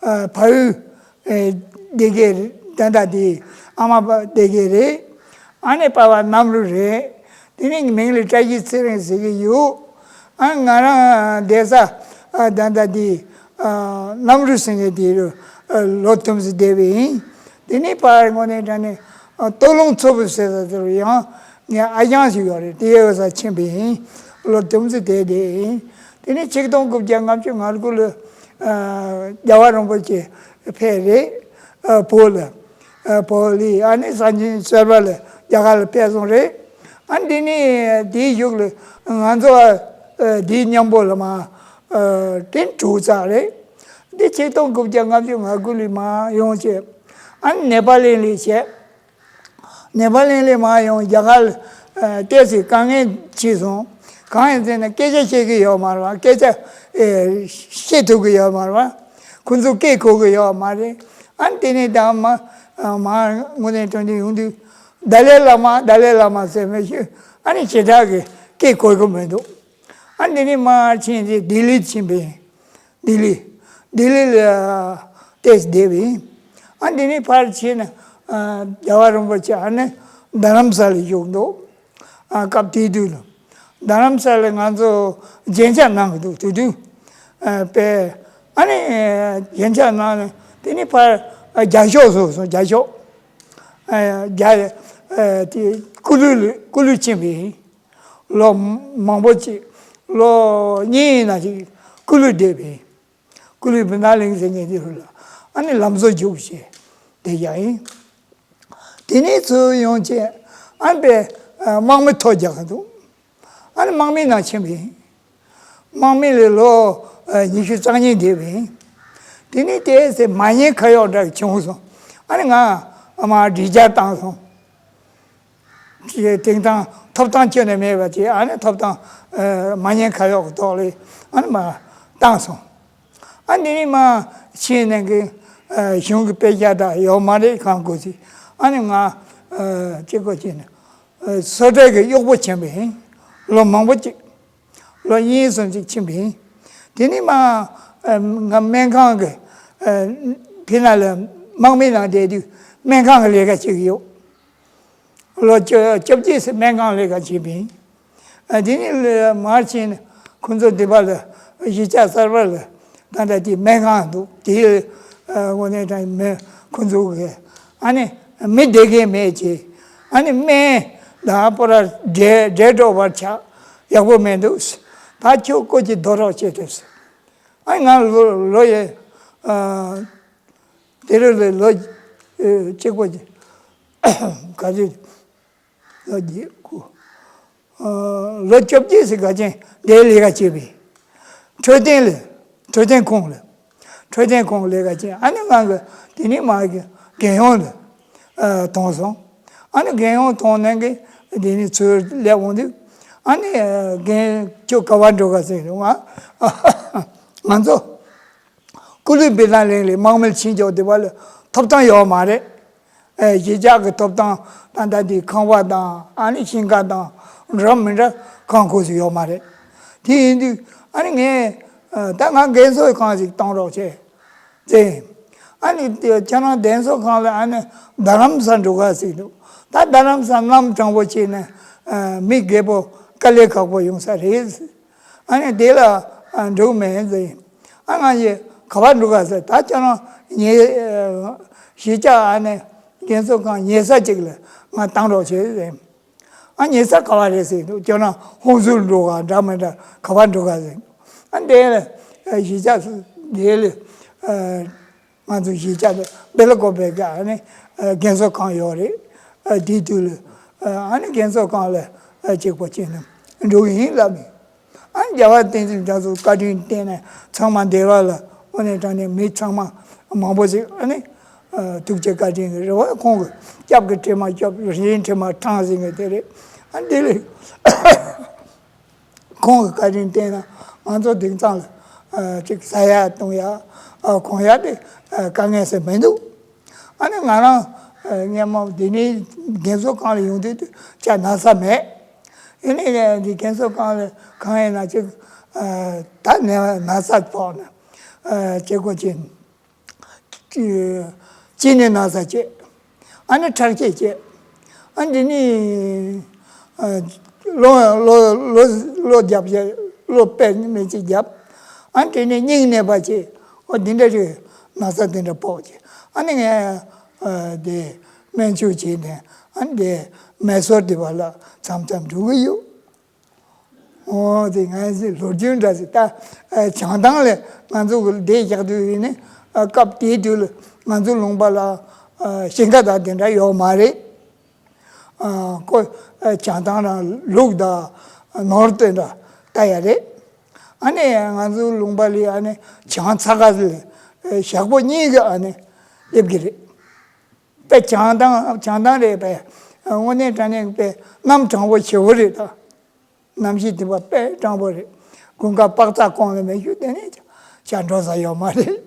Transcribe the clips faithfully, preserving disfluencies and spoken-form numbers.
ཨ་ཕ་ཡུལ་ཨེ་སྡེ་དགེ་རེད། ད་ལྟ་དེ་ཨ་མ་པ་སྡེ་དགེ་རེད། ཨ་ནེ་པ་ཕ་གནམ་རུ་རེད། དེ་ནས་མིང་ལ་བཀྲ་ཤིས་ཚེ་རིང་ཟེར་གྱི་ཡོད། ཨ་ང་རང་བསྡད་ས་ཨ་ད་ལྟ་དེ་ཨ་གནམ་རུ་ཟེར་མཁན་དེ་རུ་ཨ་ལོ་དུམ་བུ་བསྡད་པ་ཡིན། དེ་ནས་ཕར་དངོས་གནས་དྲང་གནས་ཨ་སྟོད་ལུང་མཚོ་བོད་ཟེར་ས་དེ་རུ་ཡང་ངའི་ཨ་ཞང་ཞིག་ཡོད་རེད། དེའི་འོག་ས་ཕྱིན་པ་ཡིན། ལོ་དུམ་བུ་བསྡད་དེ་ཡིན། དེ་ནས་ཆིག་སྟོང་དགུ་བརྒྱ་ལྔ་བཅུ་ང་དགུ་ལོ་ཨ་རྒྱལ་བ་རིན་པོ་ཆེ་ཕེབས་རེད། ཨ་བོད་ལ། ཨ་བོད་ལ་ཨ་ནི་སངས་རྒྱས་གསེར་པ་ལ་རྒྱ་གར་ལ་ཕེབས་སོང་རེད། ཨ་འདི་ནི་དེའི་གཞུག་ལ་ང་ཚོ་ཨ་དེའི་མཉམ་པོ་ལ་མ་ཨ་དེ་གྲོངས་ཚར་རེད། འདི་ཆིག་སྟོང་དགུ་བརྒྱ་ལྔ་བཅུ་ང་དགུ་ལོའི་མ་ཡོང་བྱས་ཨ་ནི་ནེ་པ་ལི་ལ་བྱས། ནེ་པ་ལི་ལ་མ་ཡོང་རྒྱ་གར་ལ་ཨ་ཏོག་ཙམ་དཀའ་ངལ་ཕྱིན་སོང་། གང་ཡིན་ཟེར་ན་སྐད་ཆ་བཤད་གི་ཡོད་མ་རེད་བ། སྐད་ཆ་ཨེ་བཤད་ཐུབ་གི་ཡོད་མ་རེད་བ། ཁོ་ཚོ་སྐད་གོ་གི་ཡོད་མ་རེད། ཨ་ནི་དེ་ནས་ད་མ་ཨ་མ་དངོས་གནས་དྲང་གནས་ཡོང་དུས་ཏཱ་ལའི་བླ་མ་ཏཱ་ལའི་བླ་མ་ཟེར་མི་ཞིག་ཨ་ནི་ཞེ་དྲག་གི་སྐད་གོ་གི་མི་འདུག་ཨ་ནི་དེ་ནས་མར་ཕྱིན་ཏེ་ལྡི་ལི་ཕྱིན་པ་ཡིན། ལྡི་ལི། ལྡི་ལི་ལ་ཏོག་ཙམ་བསྡད་པ་ཡིན། ཨ་འདི་ནས་ཕར་ཕྱིན་ནས་ཨ་རྒྱལ་བ་རིན་པོ་ཆེ་ཨ་ནི་རྡ་རམ་ས་ལ་བཞུགས་འདུག་ཨ་སྐབས་དེ་དུས་ལ་རྡ་རམ་ས་ལ་ང་ཚོ་རྒྱན་ཆ་གནང་གི་འདུག་དེ་དུས་ཨ་པས་ཨ་ནི་རྒྱན་ཆ་གནང་ནས་དེ་ནས་ཕར་ཨ་རྒྱ་ཤོག་སོང་སོང་། རྒྱ་ཤོག་ཨ་རྒྱ་ཨ་དེ་སྐུ་ལུས་ལ་སྐུ་ལུས་ཕྱིན་པ་ཡིན། ལོ་མང་པོ་ཅིག་ལོ་གཉིས་ཡིན་ན་ཅིག་སྐུ་ལུས་བསྡད་པ་ཡིན། སྐུ་ལུས་བི་ན་གླིང་ཟེར་མཁན་དེ་རུ་ལ་ཨ་ནི་ལམ་བཟོ་རྒྱུགས་བྱས་བསྡད་ཡ་ཡིན། དེ་ནས་ཚུར་ཡོང་བྱས་ཨ་ནི་པས་དམག་མི་ཐོ་རྒྱག་གི་འདུག་ཨ་ནི་དམག་མིའི་ནང་ཕྱིན་པ་ཡིན། དམག་མི་ལ་ལོ་ཉི་ཤུ་རྩ་གཉིས་བསྡད་པ་ཡིན། དེ་ནས་དེ་ཚེ་མ་ཉེས་ཁ་གཡོག་འདྲ་བྱུང་སོང་། ཨ་ནི་ང་མར་སྒྲིག་འཇགས་བཏང་སོང་། དེང་སང་ཐོབ་ཐང་ཁྱོན་ནས་མེད་པ་ཅིག་ཨ་ནི་ཐོབ་ཐང་ཨ་མ་ཉེས་ཁ་གཡོག་གི་ཐོག་ལ་ཨ་ནི་མར་བཏང་སོང་། ཨ་ནི་མར་ཕྱིན་ནས་གི་ཨ་གཞུང་གི་དཔེ་ཆ་དག་ཡོད་མ་རེད། གང་དགོས་ཟེར། ཨ་ནི་ང་ཨ་གཅིག་པོ་བྱས་ནས་ཨ་སོ་ཊའི་གི་གཡོག་པོ་བྱས་པ་ཡིན། ལོ་མང་པོ་ཅིག་ལོ་གཉིས་གསུམ་ཅིག་ཕྱིན་པ་ཡིན། དེ་ནས་མར་ཨ་ང་སྨན་ཁང་གི་ཨ་ཕི་ན་ལ་དམག་མིའི་ནང་བསྡད་དུས་སྨན་ཁང་གི་ལས་ཀ་བྱེད་ཀྱི་ཡོད། ལོ་བཅོ་བཅོ་བརྒྱད་ཙམ་སྨན་ཁང་ལས་ཀ་བྱས་པ་ཡིན། ཨ་དེ་ནས་མར་ཕྱིན་ནས་ཁོང་ཚོ་འདི་པ་ལ་གཞིས་ཆགས་གསར་པ་ལ་ད་ལྟ་དེ་སྨན་ཁང་འདུག་དེ་ཨ་དངོས་གནས་དྲང་མི་ཁོང་ཚོ་གི་ཨ་ནི་མི་བསྡད་མཁན་མེད་ཅེས། ཨ་ནི་སྨན་དང་པོ་ར་འདྲེ་འདྲེ་འགྲོ་བར་ཆགས། ཡག་པོ་མི་འདུག་ད་ཁྱོད་སྐུ་མཁྱེན་སྡོད་རོགས་བྱེད་དེ། ཨ་ང་ལོ་ལོ་ཡི་ཨ་དེ་རིང་ལོ་ལོ་ཨ་གཅིག་པོ་ག་ཚོད་ལོ་བརྒྱད་དགུ་ཨ་ལོ་བཅོ་བརྒྱད་ཟིག་ག་ཅན་དེ་ལས་ཀ་བྱེད་པའི་འཕྲོད་བསྟེན་ལ་འཕྲོད་བསྟེན་ཁང་ལ་འཕྲོད་བསྟེན་ཁང་ལས་ཀ་བྱེད། ཨ་ནི་ང་གི་དེ་ནས་མ་གི་རྒྱལ་ཡོངས་ལ་ཨ་ཐོན་སོང་། ཨ་ནི་རྒྱལ་ཡོངས་ཐོན་ནས་གི་དེ་ནས་ཚུར་སླེབས་འོང་དུས་ཨ་ནི་ཨ་རྒན་ཁྱོད་ག་པར་འགྲོ་ག་ཟེར་ང་ང་ཚོ། སྐུ་ལུས་བི་ན་གླིང་ལ་དམག་མི་ཕྱིན་ཆོག་དེ་བ་ལ་ཐོབ་ཐང་ཡོད་མ་རེད། ཨེ་གཞིས་ཆགས་ཀྱི་ཐོབ་ཐང་ད་ལྟ་འདི་ཁང་པ་དང་ཨ་ནི་ཤིང་ཁ་དང་འདྲ་མི་འདྲ་གང་དགོས་སུ་ཡོད་མ་རེད། དེ་ཡིན་དུས་ཨ་ནི་ངས་ཨ་ད་ང་རྒན་གསོ་ཁང་ཞིག་གཏོང་རོགས་བྱས་ཟེར། ཨ་ནི་དེ་ཁྱེད་རང་རྒན་གསོ་ཁང་ལ་ཨ་ནི་རྡ་རམ་ས་འགྲོ་ག་ཟེར་འདུག་ད་རྡ་རམ་ས་གནམ་གྲང་པོ་བྱས་ནས་ཨ་མི་རྒད་པོ་དཀའ་ལས་ཁག་པོ་ཡོང་ས་རེད། ཨ་ནི་དེ་ལ་ཨ་འགྲོ་མེད་ཟེར། ཨ་ང་ཡི་ག་པར་འགྲོ་ག་ཟེར། ད་ཁྱོད་རང་ཉེ་གཞིས་ཆགས་ཨ་ནི་རྒན་གསོ་ཁང་ཉེ་ས་ཅིག་ལ་ང་བཏང་རོགས་བྱེད་ཟེར། ཨ་ཉེ་ས་ག་པར་རེད་ཟེར་འདུག་ཁྱོད་རང་ཧོན་སུར་འགྲོ་ག་འདྲ་མི་འདྲ་ག་པར་འགྲོ་ག་ཟེར། ཨ་འདི་ལ་གཞིས་ཆགས་དེ་ལ་ཨ། ང་ཚོ་གཞིས་ཆགས་དེ་སྦེལ་ཀོབ་པའི་ག་ནས་རྒན་གསོ་ཁང་ཡོད་རེད། དེའི་དུས་ལ་ཨ་ནི་རྒན་གསོ་ཁང་ལ་གཅིག་པོ་བྱས་ནས་འགྲོ་གི་ཡིན་ལབ་ནས། ཨ་ནི་རྒྱལ་བ་བསྟན་འཛིན་རྒྱ་མཚོ་བཀའ་དྲིན་བརྟེན་ནས་ཚང་མ་བདེ་བ་ལ་དངོས་གནས་དྲང་གནས་མི་ཚང་མ་མང་པོ་ཞིག་ཨ་ནི་ཐུགས་རྗེ་བཀའ་དྲིན་གྱི་རེ་བ་ཁོང་གི་སྐྱབས་ཀྱི་དྲི་མ་སྐྱོབ་རིན་དྲི་མ་འཕྲང་ཟིན་གྱི་དེ་རེད། ཨ་ནི་དེ་ལས། ཁོང་གི་བཀའ་དྲིན་བརྟེན་ན་ང་ཚོ་དེང་སང་ལ་ཨ་ཅིག་ཟ་ཡ་བཏུང་ཡ་ཨ་གོན་ཡ་དེ་ཨ་དཀའ་ངལ་ཟེར་མི་འདུག་ཨ་ནི་ང་རང་ཨ་སྔ་མོ་འདི་ནས་རྒན་གསོ་ཁང་ལ་ཡོང་དུས་དུས་ཅག་ན་ཚ་མེད། ཡིན་ནའི་འདི་རྒན་གསོ་ཁང་ལ་གང་ཡིན་ན་ཅིག་ཨ་ད་ནས་ན་ཚ་ཕོག་ན་ཨ་བྱེད་དགོས་ཀྱི། གཅིན་སྙི་ན་ཚ་བྱས། ཨ་ནི་ཁྲག་སྐྱེད་བྱས། ཨ་འདི་ནི་ཨ་ལོ་ལོ་ལོ་ལོ་བརྒྱ་བྱས། ལོ་དཔེ་མི་གཅིག་བརྒྱབ། ཨ་དེ་ནི་སྙིང་ནད་པ་བྱས། ཨོ་འདི་འདྲ་ཞིག་ན་ཚ་འདི་འདྲ་ཕོག་བྱས། ཨ་ནི་ངས་ཨ་དེ་སྨན་བཅོས་བྱས་ནས། ཨ་དེ་མེ་སོར་དེ་བ་ལ་མཚམས་མཚམས་འགྲོ་གི་ཡོད། འོ་དེ་ང་ཚོའི་ལོ་རྒྱུས་འདྲ་ཞིག་ད་ཨ་བྱང་ཐང་ལ་ང་ཚོ་གི་བསྡད་བཞག་དུས་ཡིན་ནི། ཨ་སྐབས་དེའི་དུས་ལ་ང་ཚོ་ལུང་པ་ལ་ཨ་ཞིང་ཁ་དང་དེ་འདྲ་ཡོད་མ་རེད། ཨ་ཁོ་ཨ་བྱང་ཐང་རང་ལུག་དང་ནོར་དེ་འདྲ་ལྟ་ཡ་རེད། ཨ་ནི་ང་ཚོ་ལུང་པ་ལ་ཨ་ནི་བྱང་ཚ་ཁ་ལ་ཨ་ཞག་པོ་གཉིས་ཀྱི་ཨ་ནི་སླེབས་ཀྱི་རེད། དཔེ་བྱང་ཐང་བྱང་ཐང་རེད་པས། དངོས་གནས་དྲང་གནས་དཔེ་གནམ་གྲང་པོ་ཞེ་པོ་རེད་ད། གནམ་གཤིས་དེ་བ་དཔེ་གྲང་པོ་རེད། དགུན་ཁ་པགས་ཚག་གོང་ལ་མེད་ཤུལ་དེ་ནས་ཇ་འགྲོ་ས་ཡོད་མ་རེད།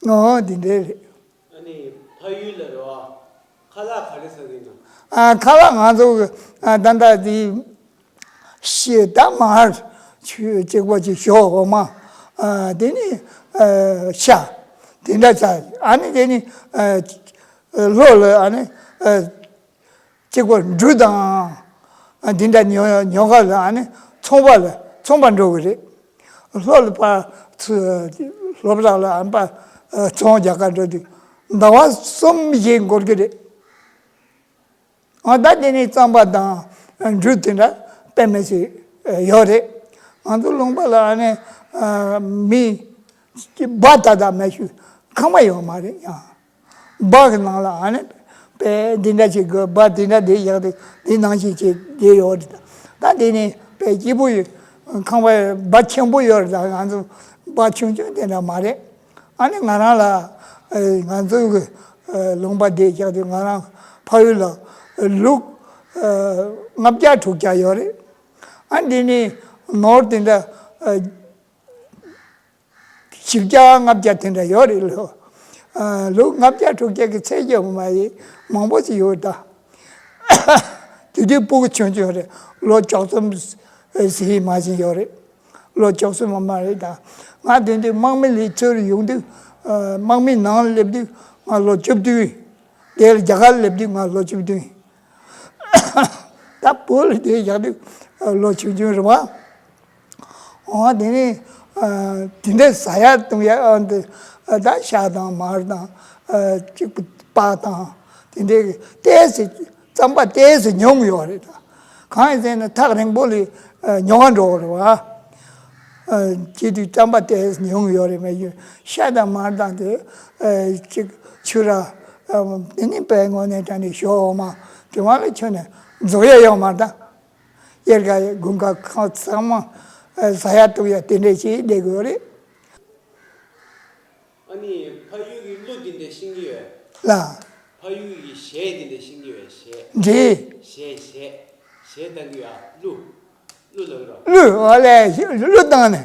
ཨོ་དེ་འདྲས་རེད། ཨ་ནི་ཕ་ཡུལ་ལ་རེད་བ། ཁ་ལག་ག་རེ་ཟ་གི་ཡིན་ནམ། ཨ་ཁ་ལག་ང་ཚོ་གི་ཨ་ད་ལྟ་དེ་ཤི་ད་མར་ཆུ་གཅིག་པོ་ཅིག་ཞོག་འོ་མ། ཨ་དེ་ནི་ཨ་ཤ་དེ་འདྲ་ཆ། ཨ་ནི་དེ་ནི་ཨ་ལྷོ་ལ་ཨ་ནི་ཨ་གཅིག་པོ་འབྲུ་དང་ཨ་དེ་འདྲ་ཉོ་ཉོ་ག་ལ་ཨ་ནི་ཚོང་པ་ལ་ཚོང་པ་འགྲོ་གི་རེད། ལྷོ་ལ་པ་ཚུ་ལྷོ་བྲག་ལ་ཨ་ནི་པ་ཨ་ཚོང་རྒྱག་ག་འགྲོ་དུས་ཟླ་བ་གསུམ་བཞི་འགོར་གི་རེད། ཨ་ད་དེ་ནས་རྩམ་པ་དང་འབྲུ་དེ་འདྲ་དཔེ་མི་སྲིད་ཡོད་རེད། ང་ཚོ་ལུང་པ་ལ་ཨ་ནི་ཨ་མི་སྦ་ད་ད་མེད་ཤུལ་ཁང་པ་ཡོད་མ་རེད་ཡང་། སྦ་གི་ནང་ལ་ཨ་ནི་དཔེ་འདི་འདྲ་ཞིག་གི་སྦ་དེ་འདྲ་དེ་བཞག་དེ་དེ་ནང་བཞིན་བྱས་བསྡད་ཡོད་རེད། ད་དེ་ནས་དཔེ་སྐྱིད་པོ་ཡོད། ཁང་པ་སྦ་ཆེན་པོ་ཡོད་རེད། ད་ང་ཚོ་སྦ་ཆུང་ཆུང་དེ་འདྲ་མ་རེད། ཨ་ནི་ང་རང་ལ་ཨ་ང་ཚོའི་གི་ཨ་ལུང་པ་དེ་བཞག་དུས་ང་རང་ཕ་ཡུལ་ལ་ལུག་ཨ་ལྔ་བརྒྱ་དྲུག་བརྒྱ་ཡོད་རེད། ཨ་འདི་ནི་ནོར་དེ་འདྲ་ཨ་བཞི་བརྒྱ་ལྔ་བརྒྱ་དེ་འདྲ་ཡོད་རེད་ལོ། ཨ་ལུག་ལྔ་བརྒྱ་དྲུག་བརྒྱ་གི་ཚད་ཀྱི་མ་ཡིན། མང་པོ་ཞིག་ཡོད་ད། དེ་དུས་སྤུ་གུ་ཆུང་ཆུང་རེད། ལོ་བཅུ་གསུམ་ཟིན་མ་ཟིན་ཡོད་རེད། ལོ་བཅུ་གསུམ་མ་མ་རེད་ད། ང་དེ་དུས་དམག་མི་ལས་ཚུར་ཡོང་དུས་ཨ་དམག་མི་ནང་སླེབས་དུས་ང་ལོ་བཅུ་བདུན། དེར་རྒྱ་གར་སླེབས་དུས་ང་ལོ་བཅུ་བདུན། ད་བོད་ལ་དེ་བཞག་དུས་ལོ་ཆུང་ཆུང་རེད་བ། འོ་དེ་ནས་ཨ་དེ་འདྲའི་ཟ་ཡ་བཏུང་ཡ་ཨ་འདི་ཨ་ད་ཤ་དང་མར་དང་ཨ་གཅིག་པུ་སྤགས་དང་དེ་འདྲའི་ཏོག་ཙམ་རྩམ་པ་ཏོག་ཙམ་ཉོ་གི་ཡོད་རེད་ད། གང་ཡིན་ཟེར་ན་ཐག་རིང་པོ་ལ་ཨ་ཉོ་ག་འགྲོ་གི་རེད་བ། ཨ་དེ་དུས་རྩམ་པ་ཏོག་ཙམ་ཉོ་གི་ཡོད་རེད་མ་གཞི་ཤ་དང་མར་དང་དེ་ཨ་གཅིག་ཕྱུར་ར་ཨ་དེ་ནས་དཔེ་དངོས་གནས་དྲང་གནས་ཞོ་འོ་མ་དེ་བ་ལ་ཁྱོན་ནས་རྫོགས་ཡ་ཡོད་མ་རེད་ད། དབྱར་ཁ་དགུན་ཁ་ཁང་ཚང་མ་ཟ་ཡ་བཏུང་ཡ་དེ་འདྲས་བྱས་བསྡད་དགོས་རེད། ཨ་ནི་ཕ་ཡུལ་གྱི་གླུ་དེ་འདྲས་ཤེས་ཀྱི་ཡོད། ལ། ཕ་ཡུལ་གྱི་གཞས་དེ་འདྲས་ཤེས་ཀྱི་ཡོད་གཞས། འདྲས། གཞས་གཞས། གཞས་བཏང་གི་ཡོད་ཨ་གླུ། གླུ་ལབ་རོགས། གླུ་ཨ་ལས་གླུ་བཏང་ནས།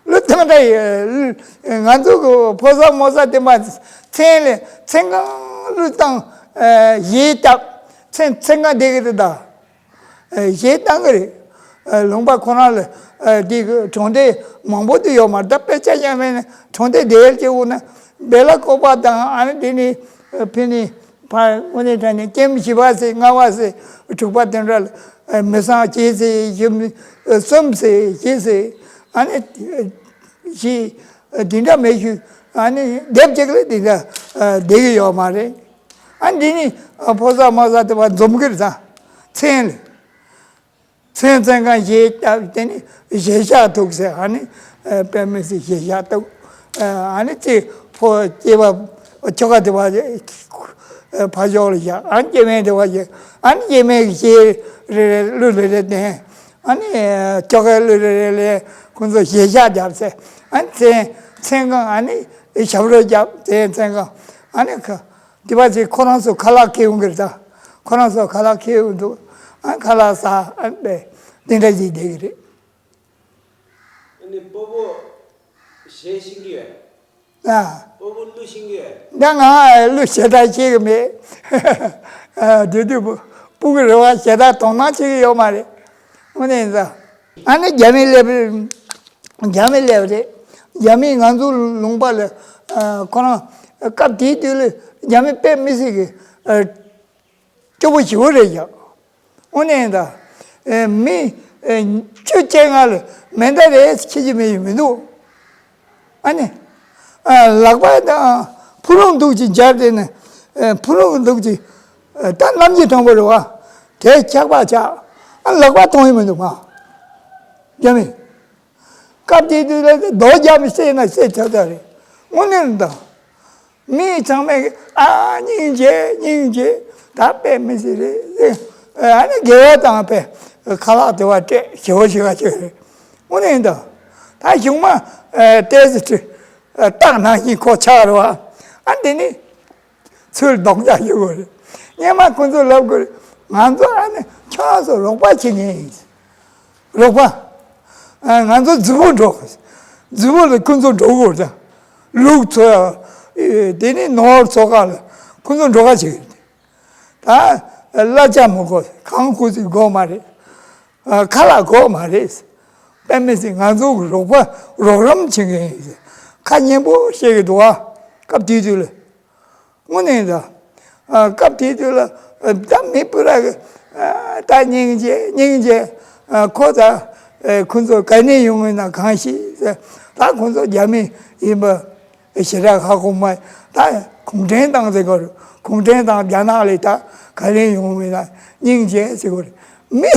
གླུ་བཏང་ད་ཡ། ང་ཚོ་གི་ཕོ་གསར་མོ་གསར་དེ་མ་མཚན་ལས་མཚན་གང་གླུ་བཏང་གཞས་བཏབ་མཚན་མཚན་གང་བསྡད་ཀྱི་རེད་ད། གཞས་བཏང་གི་རེད། ལུང་པ་ཁོ་རང་ལ་དེ་གྲོང་སྡེ་མང་པོ་དེ་ཡོད་མ་རེད་ད། དཔེ་ཆ་ཡང་མེད་ན་གྲོང་སྡེ་དེ་ཡར་སྐྱེ་བོ་ན་སྦེ་ལ་ཀོ་པ་དང་ཨ་ནི་དེ་ནི་ཕི་ནི་ཕ་དངོས་གནས་དྲང་གནས་ཀེམ་བཞི་པ་ཟེར་ལྔ་པ་ཟེར་དྲུག་པ་དེ་འདྲ་ལ་མི་སང་སྐྱེས་ཟེར་གསུམ་ཟེར་བཞི་ཟེར་ཨ་ནི་གཞས་དེ་འདྲ་མེད་ཤུལ་ཨ་ནི་དེབ་ཅིག་ལ་དེ་འདྲ་བསྡད་ཀྱི་ཡོད་མ་རེད། ཨ་འདི་ནི་ཕོ་གསར་མོ་གསར་དེ་བ་འཛོམས་ཀྱི་རེད་ད། མཚན་ལ། མཚན་མཚན་གང་གཞས་བཏབ་དེ་ནི་གཞས་ཤག་ཐུག་ཟེར་ཨ་ནི་དཔེ་མི་སྲིད་གཞས་ཤག་ཐུག་ཨ་ནི་ཅིག་ཕོ་སྐྱེས་པ་ཁྱོ་ག་དེ་བ་ཕ་ཞོག་ལ་བཞག་ཨ་ནི་སྐྱེ་དམན་དེ་བ་བཞག་ཨ་ནི་སྐྱེ་དམན་གྱི་གཞས་རེ་རེ་གླུ་རེ་རེ་བསྟན། ཨ་ནི་ཁྱོ་གའི་གླུ་རེ་རེ་ལས་ཁོང་ཚོ་གཞས་ཤག་བརྒྱབ་ཟེར། ཨ་ནི་མཚན་མཚན་གང་ཨ་ནི་ཞབས་བྲོ་བརྒྱབ་མཚན་མཚན་གང་ཨ་ནི་ཁ། དེ་བ་ཚེ་ཁོ་རང་ཚོ་ཁ་ལག་ཁེ་ཡོང་གི་རེད་ད། ཁོ་རང་ཚོ་ཁ་ལག་ཁེ་ཡོང་འདུག་ཨ་ཁ་ལག་ཟ་ཨ་པས་དེ་འདྲ་ཞིག་བསྡད་ཀྱི་རེད། ཨ་ནི་སྤོ་བོ་གཞས་ཤེས་ཀྱི་ཡོད། ཨ། སྤོ་བོ་གླུ་ཤེས་ཀྱི་ཡོད། ད་ང་གླུ་ཞེ་དྲག་ཤེས་ཀྱི་མེད། ཨ་དེ་དུས་སྤུ་སྤུ་གུ་རེ་བ་ཞེ་དྲག་དོ་སྣང་བྱེད་ཀྱི་ཡོད་མ་རེད། དངོས་གནས་ཡིན་ཙང་། ཨ་ནི་རྒྱ་མི་སླེབས། རྒྱ་མི་སླེབས་རེད། རྒྱ་མིས་ང་ཚོ་ལུང་པ་ལ་ ཁོ་རང་སྐབས་དེའི་དུས་ལ་རྒྱ་མི་དཔེ་མི་སྲིད་ཀྱི་སྐྱོ་པོ་ཞེ་པོ་རེད་ཀྱང་། དངོས་གནས་ད་མི་བཅུ་བཅོ་ལྔ་ལ་མེ་མདའ་རེ་ཁྱེར་གྱི་མེད་ཡོད་མི་འདུག་ཨ་ནི། ལག་པ་དང་ཕུ་རུང་འདུག་ཅིག་སྦྱར་ཏེ་ནི། ཕུ་རུང་འདུག་ཅིག་ད་གནམ་གྱི་དྲང་པོ་རེད་བ། དེ་ཆག་པ་ཆག་ཨ་ལག་པ་གཏོང་ཡི་མི་འདུག་མ། རྒྱ་མི། སྐབས་དེ་དུས་ལ་རྡོ་རྒྱབ་བསད་ན་བསད་ཆོག་ཆོག་རེད། དངོས་གནས་ད། མི་ཚང་མས་ཨ་སྙིང་རྗེ་སྙིང་རྗེ། ད་དཔེ་མི་སྲིད་རེད། ཨ་ནི་དགེ་བ་དང་དཔེ་ཁ་ལག་དེ་བ་སྤྲད་ཞེ་བོ་ཞིག་ག་ཅིག་རེད། དངོས་གནས་ད། ད་གཞུང་མ་ཏོག་ཙམ་ཁྲི་སྟག་ནང་བཞིན་ཁོ་ཆགས་རེད་བ། ཨ་འདི་ནི། ཚུར་རྡོག་རྒྱག་ཞུ་དགོས་རེད། སྔོན་མ་ཁོ་ཚོས་ལབ་དགོས་རེད། ང་ཚོ་ཨ་ནི་ཁྱོད་རང་ཚོ་རོགས་པ་བྱེད་མཁན་ཡིན། རོགས་པ། ང་ཚོ་རྫི་བོ་འགྲོ། རྫི་བོ་ལ་ཁོ་ཚོ་འགྲོ་དགོས་རེད། ལུག་འཚོ་ཡ། དེ་ནི་ནོར་འཚོ་ག་ལ་ཁོ་ཚོ་འགྲོ་ག་བྱེད་ཀྱི་རེད། ད་གླ་ཆ་མི་དགོས། གངས་ཁུ་ཚུར་དགོས་མ་རེད། ཁ་ལག་དགོས་མ་རེད། དཔེ་མི་སྲིད་ང་ཚོ་གི་རོགས་པ་རོགས་རམ་བྱེད་མཁན་ཡིན། ཁ་སྙན་པོ་བཤད་ཀྱི་འདུག་ཨ། སྐབས་དེ་དུས་ལ། དངོས་གནས་ད། སྐབས་དེ་དུས་ལ། ད་མི་སྤུ་ར་གི། ད་སྙིང་རྗེ་སྙིང་རྗེ། ཁོ་ད། ཁོ་ཚོ་ག་ནས་ཡོང་ངེས་ན་གང་ཤེས། ད་ཁོ་ཚོ་རྒྱ་མི་ཡིན་པ། ཞེ་དྲག་ཧ་གོ་མ། ད་གུང་ཁྲན་ཏང་ཟེར་གོ་རེད། གུང་ཁྲན་ཏང་རྒྱ་ནག་ལས་ད་ག་ལེན་ཡོང་མིན་ན་སྙིང་རྗེ་ཟེར་གོ་རེད། མི་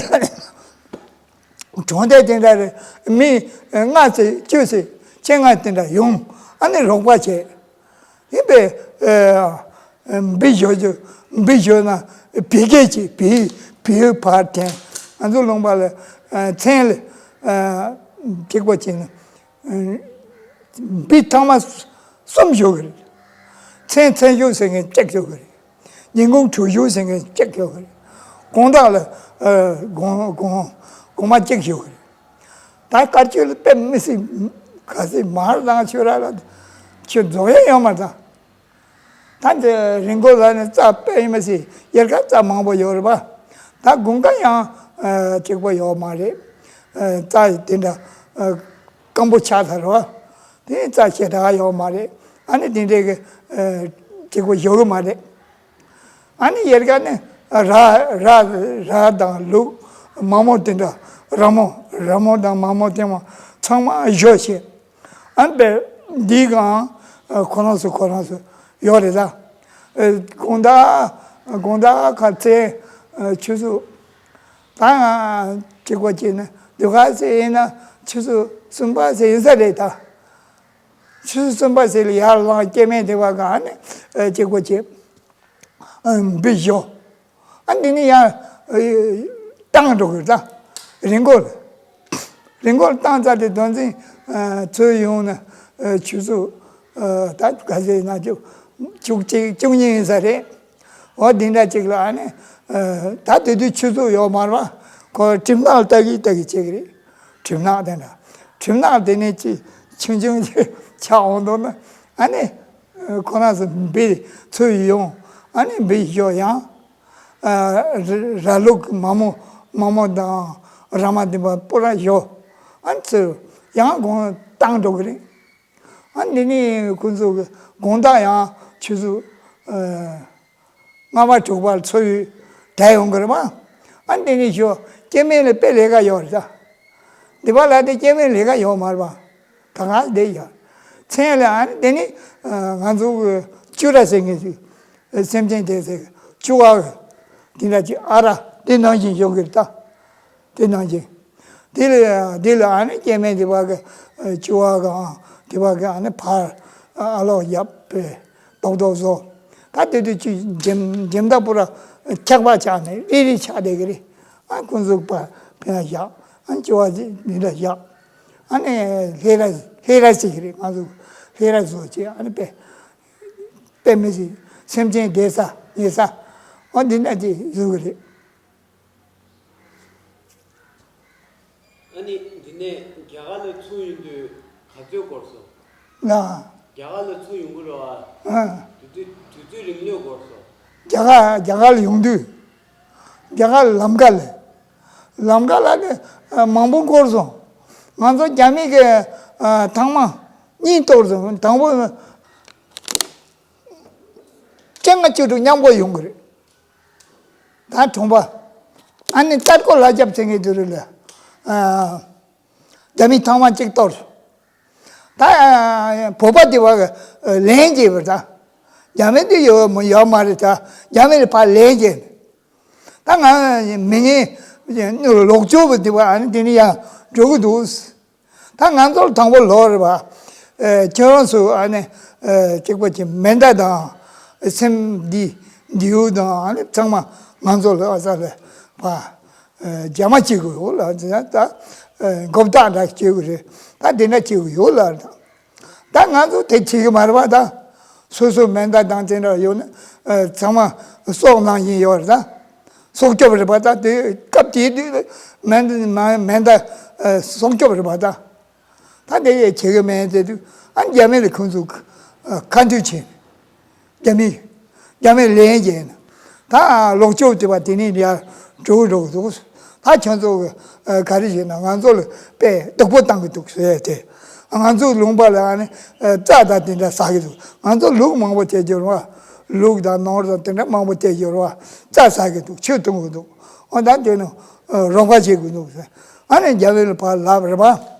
གྲོང་སྡེ་དེ་འདྲ་རེད། མི་ལྔ་ཙམ་བཅུ་ཙམ་བཅོ་ལྔ་དེ་འདྲ་ཡོང་། ཨ་ནི་རོགས་པ་བྱས། ཡིན་པས། འབུ་བཞོ་རྒྱུ། འབུ་བཞོ་ན་བི་སྐད་ཅིག་བི་བི་བར་འཐེན། ང་ཚོ་ལུང་པ་ལ་མཚན་ལ་གཅིག་པ་བྱས་ན། འབུ་ཐང་མ་གསུམ་ཞོག་གི་རེད། མཚན་མཚན་ཞོག་ཟེར་མཁན་གཅིག་ཞོག་གི་རེད། ཉིན་གུང་དྲུག་ཞོག་ཟེར་མཁན་གཅིག་ཞོག་གི་རེད། དགོང་དག་ལ་དགོང་དགོང་དགོང་མ་གཅིག་ཞོག་གི་རེད། ད་དཀར་ཆོས་ལ་དཔེ་མི་སྲིད། ག་སྲིད་མར་དང་ཆོས་ར་ལ་ཆོས་རྫོགས་ཡས་ཡོད་མ་རེད། ད་འདི་རི་མགོ་ལ་ནི་རྩྭ་དཔེ་ཡིན་མ་སྲིད། དབྱར་ཁ་རྩྭ་མང་པོ་ཡོད་རེད་པ། ད་དགུན་ཁ་ཡང་གཅིག་པ་ཡོད་མ་རེད། རྩྭ་དེ་འདྲ་སྐམ་པོ་ཆགས་ཚར་བ། དེ་རྩྭ་ཞེ་དྲག་ཡོད་མ་རེད། ཨ་ནི་དེ་འདྲའི་གི་གཅིག་པ་ཡོད་གི་མ་རེད། ཨ་ནི་དབྱར་ཁ་ནི་ར་ར་ར་དང་ལུག་མ་མོ་དེ་འདྲ། ར་མོ་ར་མོ་དང་མ་མོ་དེ་མོ་ཚང་མ་བཞོ་བྱས། ཨ་ནི་དཔེ་འདི་གང་ཁོ་རང་ཚོ་ཁོ་རང་ཚོ་ཡོད་རེད་ད། དགོང་དག་དགོང་དག་ཁ་ཚེ་ཆུ་ཚོད། ད་ང་གཅིག་པ་བྱས་ན་སྡུག་ག་ཚེ་ཡིན་ན་ཆུ་ཚོད་གསུམ་པ་ཚེ་ཡིན་ས་རེད་ད། ཆུ་ཚོད་གསུམ་པ་ཚེ་ལ་ཡར་ལངས་སྐྱེ་དམན་དེ་བ་གང་ནས་གཅིག་པ་བྱས། འབུ་བཞོ། ཨ་འདི་ནི་ཡང་བཏང་འགྲོ་དགོས་ད། རི་མགོ་ལ། རི་མགོ་ལ་བཏང་ཚར་ཏེ་དོན་ཚན་ཚོས་ཡོང་ན་ཆུ་ཚོད་ད་ག་ཚོད་ན་བཅུ་བཅུ་གཅིག་བཅུ་གཉིས་ཡིན་ས་རེད། འོ་འདི་འདྲ་ཅིག་ལ་ཨ་ནི་ད་དེ་དུས་ཆུ་ཚོད་ཡོད་མ་རེད་པ། ཁོ་གྲིབ་ནག་ལྟ་གི་ལྟ་གི་བྱེད་གི་རེད། གྲིབ་ནག་དེ་འདྲ། གྲིབ་ནག་དེ་ནས་ཅི་ཆུང་ཆུང་ཅིག་ཆགས་འོང་དོ་ན་ཨ་ནི། ཁོ་རང་ཚོ་འབུ་ཚོས་ཡོང་། ཨ་ནི་འབུ་བཞོ་ཡང་། ར་ལུག་མ་མོ་མ་མོ་དང་ར་མ་དེ་པ་པོ་ར་བཞོ། ཨ་ནི་ཚོས་ཡང་དགོང་བཏང་འགྲོ་གི་རེད། ཨ་འདི་ནི་ཁོ་ཚོ་གི་དགོང་དག་ཡང་ཆུ་ཚོད་ལྔ་པ་དྲུག་པ་ཚོས་བསྡད་ཡོང་གི་རེད་པ། ཨ་འདི་ནི་ཞོ་སྐྱེ་དམན་ལ་དཔེ་ལས་ཀ་ཡོད་རེད་ད། འདི་པ་ལ་དེ་སྐྱེ་དམན་ལས་ཀ་ཡོད་མ་རེད་པ། ད་ག་བསྡད་ཡོད། མཚན་ལ་ཨ་ནི་དེ་ནི་ང་ཚོ་གི་ཅུ་ར་ཟེར་མཁན་ཞིག་སེམས་ཅན་དེ་ཟེར་ཅུ་བ་གི་དེ་འདྲ་ཅིག་ཨ་ར་དེ་ནང་བཞིན་ཡོང་གི་རེད་ད། དེ་ནང་བཞིན། དེ་ལ་དེ་ལ་ཨ་ནི་སྐྱེ་དམན་དེ་བ་གི་ཅུ་བ་གི་དེ་བ་གི་ཨ་ནི་ཕར་ཨ་ལོག་བརྒྱབ་པའི་རྡོག་རྡོག་བཟོ། ད་དེ་དུས་ཅི་འཇིམ་འཇིམ་ད་པུ་ར་འཁྱག་པ་ཆགས་ནས་རི་རི་ཆགས་བསྡད་གི་རེད། ཨ་ཁོ་ཚོ་པ་ཕན་བཞག་ཨ་ཅོ་བ་ཅིག་འདི་འདྲ་བཞག་ཨ་ནི་ལྷས་ར་ལྷས་ར་ཅིག་རེད། ང་ཚོ་ལྷས་ར་བཟོ་ཅིག་ཨ་ནི་དཔེ་དཔེ་མི་སྲིད་སེམས་ཅན་བསྡད་ས་ཉལ་ས་ཨ་འདི་འདྲ་ཅིག་བཟོ་གི་རེད། ཨ་ནི་འདི་ནས་རྒྱ་གར་ལ་ཚུར་ཡོང་དུས་ག་ཚོད་འགོར་སོང་། ལ། རྒྱ་གར་ལ་ཚུར་ཡོང་གི་རེད་བ། ཨ། དུས་ཚོད་དུས་ཚོད་རིང་ལོས་འགོར་སོང་། རྒྱ་གར་རྒྱ་གར་ལ་ཡོང་དུས། རྒྱ་གར་ལམ་ཁ་ལ། ལམ་ཁ་ལ་ནི་མང་པོ་འགོར་སོང་། ང་ཚོ་རྒྱ་མི་གི་ཐང་མ་གཉིས་གཏོར་སོང་། དང་པོ་ བཅུ་དྲུག་མཉམ་པོ་ཡོང་གི་རེད། ད་གྲོང་པ། ཨ་ནི་རྟ་སྐོར་ལ་རྒྱབ་ཚེ་ངེས་དུ་རེད་ལ། རྒྱ་མི་ཐང་མ་གཅིག་གཏོར། ད་བོད་པ་དེ་བ་ལན་རྒྱས་པ་ད། རྒྱ་མི་དེ་ཡོད་མ་ཡོད་མ་རེད་ད། རྒྱ་མི་ལ་ཕར་ལན་རྒྱས། ད་ང་མི་ངན་ལོག་སྤྱོད་པ་དེ་བ་ཨ་ནི་དེ་ནི་ཡང་འགྲོ་གི་འདུག་ད་ང་ཚོར་དང་པོ་ལོག་རེད་པ། ཨེ་ཁྱེད་རང་ཚོ་ཨ་ནི་ཨེ་གཅིག་པ་གྱི་མེ་མདའ་དང་སེམས་འདི་འདིའུ་དང་ཨ་ནི་ཚང་མ་ང་ཚོ་ལ་ཨ་ས་ལ་པ་ཨེ་རྒྱ་མ་བྱེད་དགོས་ཡོད་ལ་ད་ད་ཨེ་མགོ་བཏགས་འདྲ་བྱེད་དགོས་རེད། ད་དེ་འདྲ་བྱེད་དགོས་ཡོད་ལ་ད། ད་ང་ཚོ་དེ་བྱེད་ཀྱི་མ་རེད་པ་ད། སོ་སོའི་མེ་མདའ་དང་དེ་འདྲ་ཡོད་ན་ཨེ་ཚང་མ་སྲོག་ནང་བཞིན་ཡོད་རེད་ད། སྲོག་སྐྱོབ་རེད་པ་ད་དེ་སྐབས་དེའི་དུས་མེ་མདའ་མེ་མདའ་ཨེ་སྲོག་སྐྱོབ་རེད་པ་ད། ད་དེ་ཡས་བྱེད་ཀྱི་མེད་དེ་དུས་ཨ་རྒྱ་མི་ལ་ཁོང་ཚོ་ཁ་མཐུན་བྱས། རྒྱ་མི། རྒྱ་མི་ལན་རྒྱག་ན། ད་ལོག་སྤྱོད་བྱེད་པ་དེ་ནི་ཡར་འགྲོ་འགྲོ་འདུག་ད་ཁྱོད་ཚོ་གི་ག་རེ་བྱས་ན་ང་ཚོ་ལ་དཔེ་སྡུག་པོ་བཏང་གི་འདུག་ཟེར་ཏེ། ང་ཚོ་ལུང་པ་ལ་ཨ་ནི་རྩྭ་དང་དེ་འདྲ་ཟ་གི་འདུག་ང་ཚོ་ལུག་མང་པོ་སྤྱད་རྒྱུ་རེད་བ། ལུག་དང་ནོར་དང་དེ་འདྲ་མང་པོ་སྤྱད་རྒྱུ་རེད་བ། རྩྭ་ཟ་གི་འདུག་ཆུ་འཐུང་གི་འདུག་འོ་ད་དེ་ནི་རོགས་པ་བྱེད་དགོས་འདུག་ཟེར། ཨ་ནི་རྒྱ་མི་ལ་ཕར་ལབ་རེད་བ།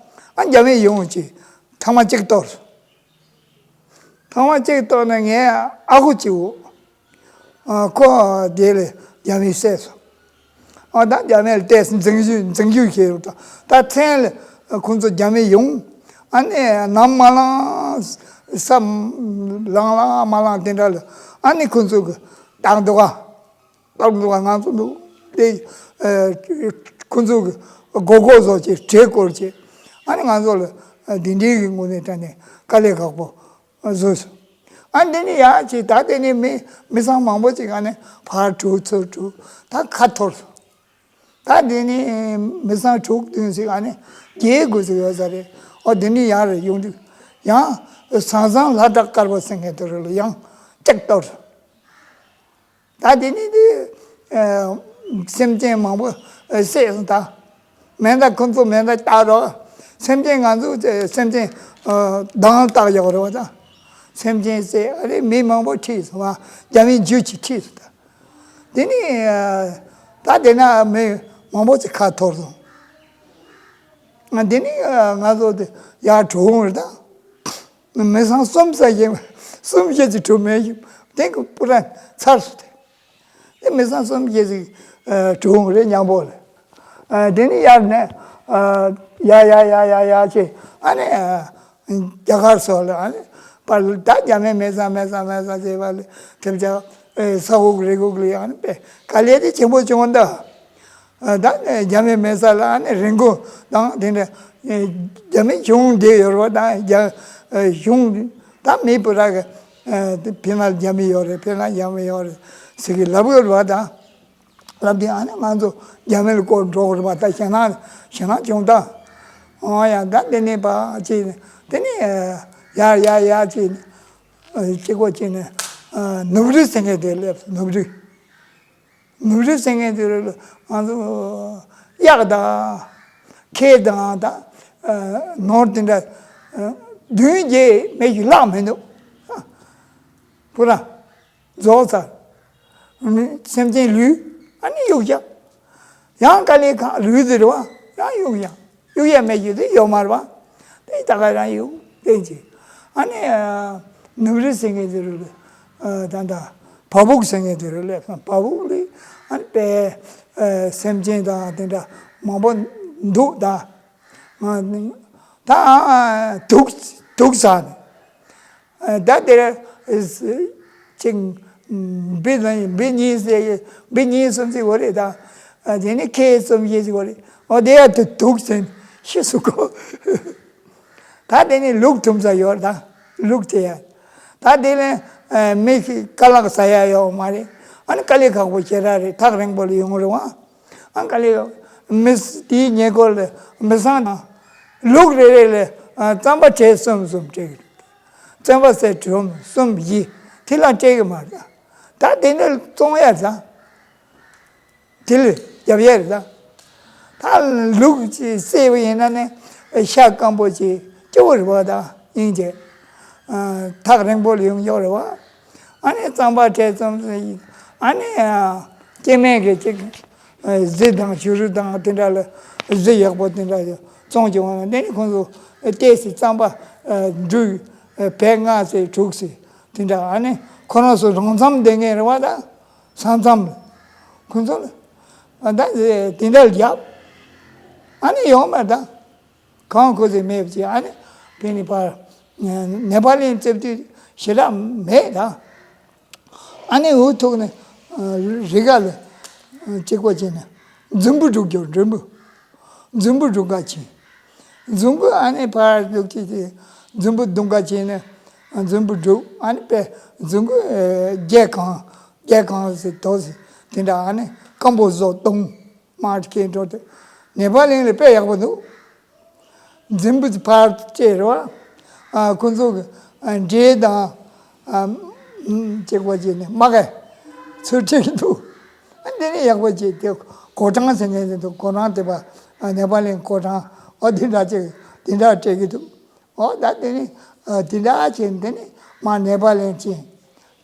ཨ་རྒྱ་མི་ཡོང་ཅིག་ཐང་མ་གཅིག་གཏོར། ཐང་མ་གཅིག་གཏོར་ནས་ངའི་ཨ་ཁུ་གཅིག་འོ། ཨ་ཁོ་དེ་ལས་རྒྱ་མིས་བསད་སོང་། ཨ་ད་རྒྱ་མི་ལ་བལྟས་འཛིང་རྒྱུ་འཛིང་རྒྱུ་བྱས་རུ་ད་ད་མཚན་ལ་ཁོང་ཚོ་རྒྱ་མི་ཡོང་། ཨ་ནི་ནམ་མ་ལངས་ས་ལངས་ལངས་མ་ལངས་དེ་འདྲ་ལ་ཨ་ནི་ཁོང་ཚོ་གི་བཏང་འདུག་ག་བཏང་འདུག་ག་ང་ཚོ་འདུག་དེ་ཁོང་ཚོ་གི་སྒོ་སྒོ་བཟོ་བྱས་གྲལ་བསྐོར་བྱས་ཨ་ནི་ང་ཚོ་ལ་འདི་འདྲའི་གི་ངོས་ནས་དྲན་ནས་དཀའ་ལས་ཁག་པོ། བཟོས་སོང་། ཨ་འདི་ནི་ཡག་ཅིག་ད་དེ་ནི་མི་མི་ཚང་མང་པོ་ཅིག་ཨ་ནི་ཕར་དྲུག་ཚུར་དྲུག་ད་ཁ་འཐོར་སོང་། ད་དེ་ནི་མི་ཚང་དྲུག་བདུན་ཞིག་ཨ་ནི་རྒྱལ་དགོས་ཟེར་ཡོད་ས་རེད། ཨོ་དེ་ནི་ཡག་རེད་ཡོང་དུས་ཡང་ཟང་ཟང་ལྷ་བྲག་དཀར་པོ་ཟེར་མཁན་དེ་རུ་ལ་ཡང་ལྕགས་གཏོར་སོང་། ད་དེ་ནི་དེ་ཨ་སེམས་ཅན་མང་པོ་ཨ་བསད་སོང་ད། མེ་མདའ་ཁོ་ཚོ་མེ་མདའ་བཏགས་རོགས། སེམས་ཅན་ང་ཚོ་ཚེ་སེམས་ཅན་ཨ་སྡང་བཏགས་ཡོད་རེད་བ་ད། སེམས་ཅན་བསད་ཨ་རེ་མི་མང་པོ་ཁྲིད་སོང་བ། རྒྱ་མི་རྒྱུད་ཀྱིས་ཁྲིད་སོང་ད། དེ་ནི་ཨ་ད་དེ་ན་མི་མང་པོ་ཅིག་ཁ་འཐོར་སོང་། ཨ་དེ་ནི་ཨ་ང་ཚོ་དེ་ཡར་གྲོངས་རེད་ད། མི་ཚང་གསུམ་ཙམ་ཞིག་གསུམ་བཞི་ཅིག་གྲོངས་མེད་ཞིག་དེ་གི་པུ་ར་ཚར་སོང་སྟེ། དེ་མི་ཚང་གསུམ་བཞི་ཅིག་ཨ་གྲོངས་རེད་མཉམ་པོ་ལ། ཨ་དེ་ནི་ཡར་ནས་ཨ་ཡ་ཡ་ཡ་ཡ་ཡ་ཅེ་ཨ་ནི་ཨ་རྒྱ་གར་སོགས་ལ་ཨ་ནི་པར་ད་རྒྱ་མི་མི་ཚང་མི་ཚང་མི་ཚང་ཅེས་པ་ལ་ཐེབས་ཆག་ཨེ་ས་འོག་རི་འོག་ལ་ཡང་ནི་དཔེ་དཀའ་ལས་དེ་ཆེན་པོ་བྱུང་ད། ཨ་ད་ནི་རྒྱ་མི་མེད་ས་ལ་ཨ་ནི་རི་མགོ་དང་དེ་འདྲ་ཨེ་རྒྱ་མི་གཞུང་འདི་ཡོད་རེད་བ་དང་རྒྱ་ཨེ་གཞུང་ད་མི་བུ་ར་གི་ཨེ་ཕི་ན་རྒྱ་མི་ཡོད་རེད་ཕི་ན་རྒྱ་མི་ཡོད་རེད་ཟེར་གི་ལབ་ཡོད་རེད་བ་དང་ལབ་དེ་ཨ་ནི་ང་ཚོ་རྒྱ་མི་ལ་བསྐོར་འགྲོ་དགོས་རེད་བ་ད་ཞེད་སྣང་ཞེད་སྣང་བྱུང་ད། ཨོ་ཡ་ད་དེ་ནི་པ་ཅི་དེ་ནི་ཡ་ཡ་ཡ་ཅི་ཨེ་གཅིག་པོ་ཅི་ནི་ཨེ་ནུབ་རི་ཟེར་མཁན་དེ་སླེབས་སོང་ནུབ་རི། ནུབ་རི་ཟེར་མཁན་དེ་རུ་ང་ཚོ་གཡག་དང་ཁལ་དང་ད་ནོར་དེ་འདྲ་བདུན་བརྒྱད་མེད་ཀྱི་ལྷག་མི་འདུག་པུ་ར་རྫོགས་ཚར། སེམས་ཅན་ལུས་ཨ་ནི་གཡུག་བཞག་ཡང་དཀའ་ལས་ཁག་ལུས་དེ་རུ་ཡང་གཡུག་བཞག་གཡུག་ཡ་མེད་རྒྱུ་དེ་ཡོད་མ་རེད་བ། དེ་ད་ག་རང་གཡུག་བསྟན་ཅིག་ཨ་ནི་ནུབ་རི་ཟེར་མཁན་དེ་རུ་ད་ལྟ་བ་ཕུག་ཟེར་མཁན་དེ་རུ་སླེབས་སོང་བ་ཕུག་ལི་ཨ་ནི་དཔེ་སེམས་ཅན་དང་དེ་འདྲ་མང་པོ་འདུག་ད་ད་དུག་དུག་ཟ་ནས། ད་དེར་ཅིག་འབི་ལ་འབི་གཉིས་ཟེར་འབི་གཉིས་གསུམ་ཟེར་བ་རེད་ད། དེ་ནི་ཁལ་གསུམ་བཞི་ཟེར་བ་རེད། འོ་དེ་ཡ་དུ་དུག་ཟེར་ཤི་སུ་གོ་ད་དེ་ནི་ལུག་འཐུང་ས་ཡོད་ད་ལུག་དེ་ཡ། ད་དེ་ལས་མི་ཞིག་ཀ་ལག་ཟ་ཡ་ཡོད་མ་རེད། ཨ་ནི་དཀའ་ལས་ཁག་པོ་ཞེ་དྲག་རེད་ཐག་རིང་པོ་ལ་ཡོང་རེད་བ། ཨང་ཀ་ལི་མི་དེའི་ཉེ་འཁོར་ལ་མི་སང་དང་ལུག་རེ་རེ་ལ་རྩམ་པ་ཁྲལ་གསུམ་གསུམ་སྤྲད་ཀྱི་རེད། རྩམ་པ་ཟས་གྲོམ་གསུམ་བཞི་དེ་ལ་སྤྲད་ཀྱི་མ་རེད། ད་དེ་འདྲ་བཙོང་ཡ་རེད་ད། དེ་ལ་རྒྱབ་ཡ་རེད་ད། ད་ལུག་ཅིག་བསད་པ་ཡིན་ན་ནི་ཤ་སྐམ་པོ་ཅིག་སྐྱོ་བོ་རེད་བ་ད་སྙིང་རྗེ། ཐག་རིང་པོ་ལ་ཡོང་ཡོད་རེད་བ། ཨ་ནི་རྩམ་པ་འཕྲལ་ཙམ་ཟེར་ཡིན། ཨ་ནི་སྐྱེ་དམན་གྱི་ཅིག་གཟི་དང་བྱུ་རུ་དང་དེ་འདྲ་ལ་གཟི་ཡག་པོ་དེ་འདྲ་བཙོང་གི་འོང་ན། དེ་ནི་ཁོང་ཚོ་ལྟས་སི་རྩམ་པ་འབྲུ་བས་ལྔ་ཟེར་དྲུག་ཟེར་དེ་འདྲ། ཨ་ནི་ཁོ་རང་ཚོ་རང་རྩམ་འདེབས་མཁན་རེད་བ། ད་ས་མཚམས་ལ་ཁོང་ཚོ་ལ་ད་དེ་འདྲ་ལ་བརྒྱབ། ཨ་ནི་ཡོང་མ་ད། གང་ཁོ་ཚོས་མེད་པ་ཅིག་ཨ་ནི་དཔེ་ནི་ཕར་ནེ་པ་ལིན་རྩེབ་དུས་ཞེ་དྲག་མེད་ད། ཨ་ནི་འུ་ཐུག་ནས་རི་ག་ལ་གཅིག་པ་བྱས་ནས་རྫུན་པོ་སྒྲུག་རྒྱུ། རྫུན་པོ། རྫུན་པོ་སྒྲུག་ག་ཕྱིན། རྫུན་པོ་ཨ་ནི་ཕར་འདུག་ཅིག་ཅིག་རྫུན་པོ་རྡུང་ག་ཕྱིན་ནས་རྫུན་པོ་སྒྲུག་ཨ་ནི་དཔེ་རྫུན་པོ་རྒྱལ་གང་རྒྱལ་གང་ཟེར་དོ་ཟེར་དེ་འདྲ། ཨ་ནི་སྐམ་པོ་བཟོ་བཏུང་། མར་ཁེ་འགྲོ་དེ་ནེ་པ་ལིན་ལ་དཔེ་ཡག་པོ་འདུག་རྫུན་པོ་ཕར་བཅད་རེད་བ། ཨ་ཁོ་ཚོ་གི་ཨ་འབྲས་དང་ཨ་གཅིག་པ་བྱས་ནས་མ་གས་ཚུར་སྤྲད་ཀྱི་འདུག་ཨ་འདི་ནི་ཡག་པོ་བྱས་དེ་གོ་གྲངས་ཟེར་མཁན་དེ་འདུག་གོ་གྲངས་དེ་པ་ཨ་ནེ་པ་ལིན་གོ་གྲངས་ཨ་དེ་འདྲ་ཅིག་དེ་འདྲ་སྤྲད་ཀྱི་འདུག་འོ་ད་དེ་ནི་ཨ་དེ་འདྲ་བྱས་དེ་ནི་མ་ནེ་པ་ལིན་ཕྱིན།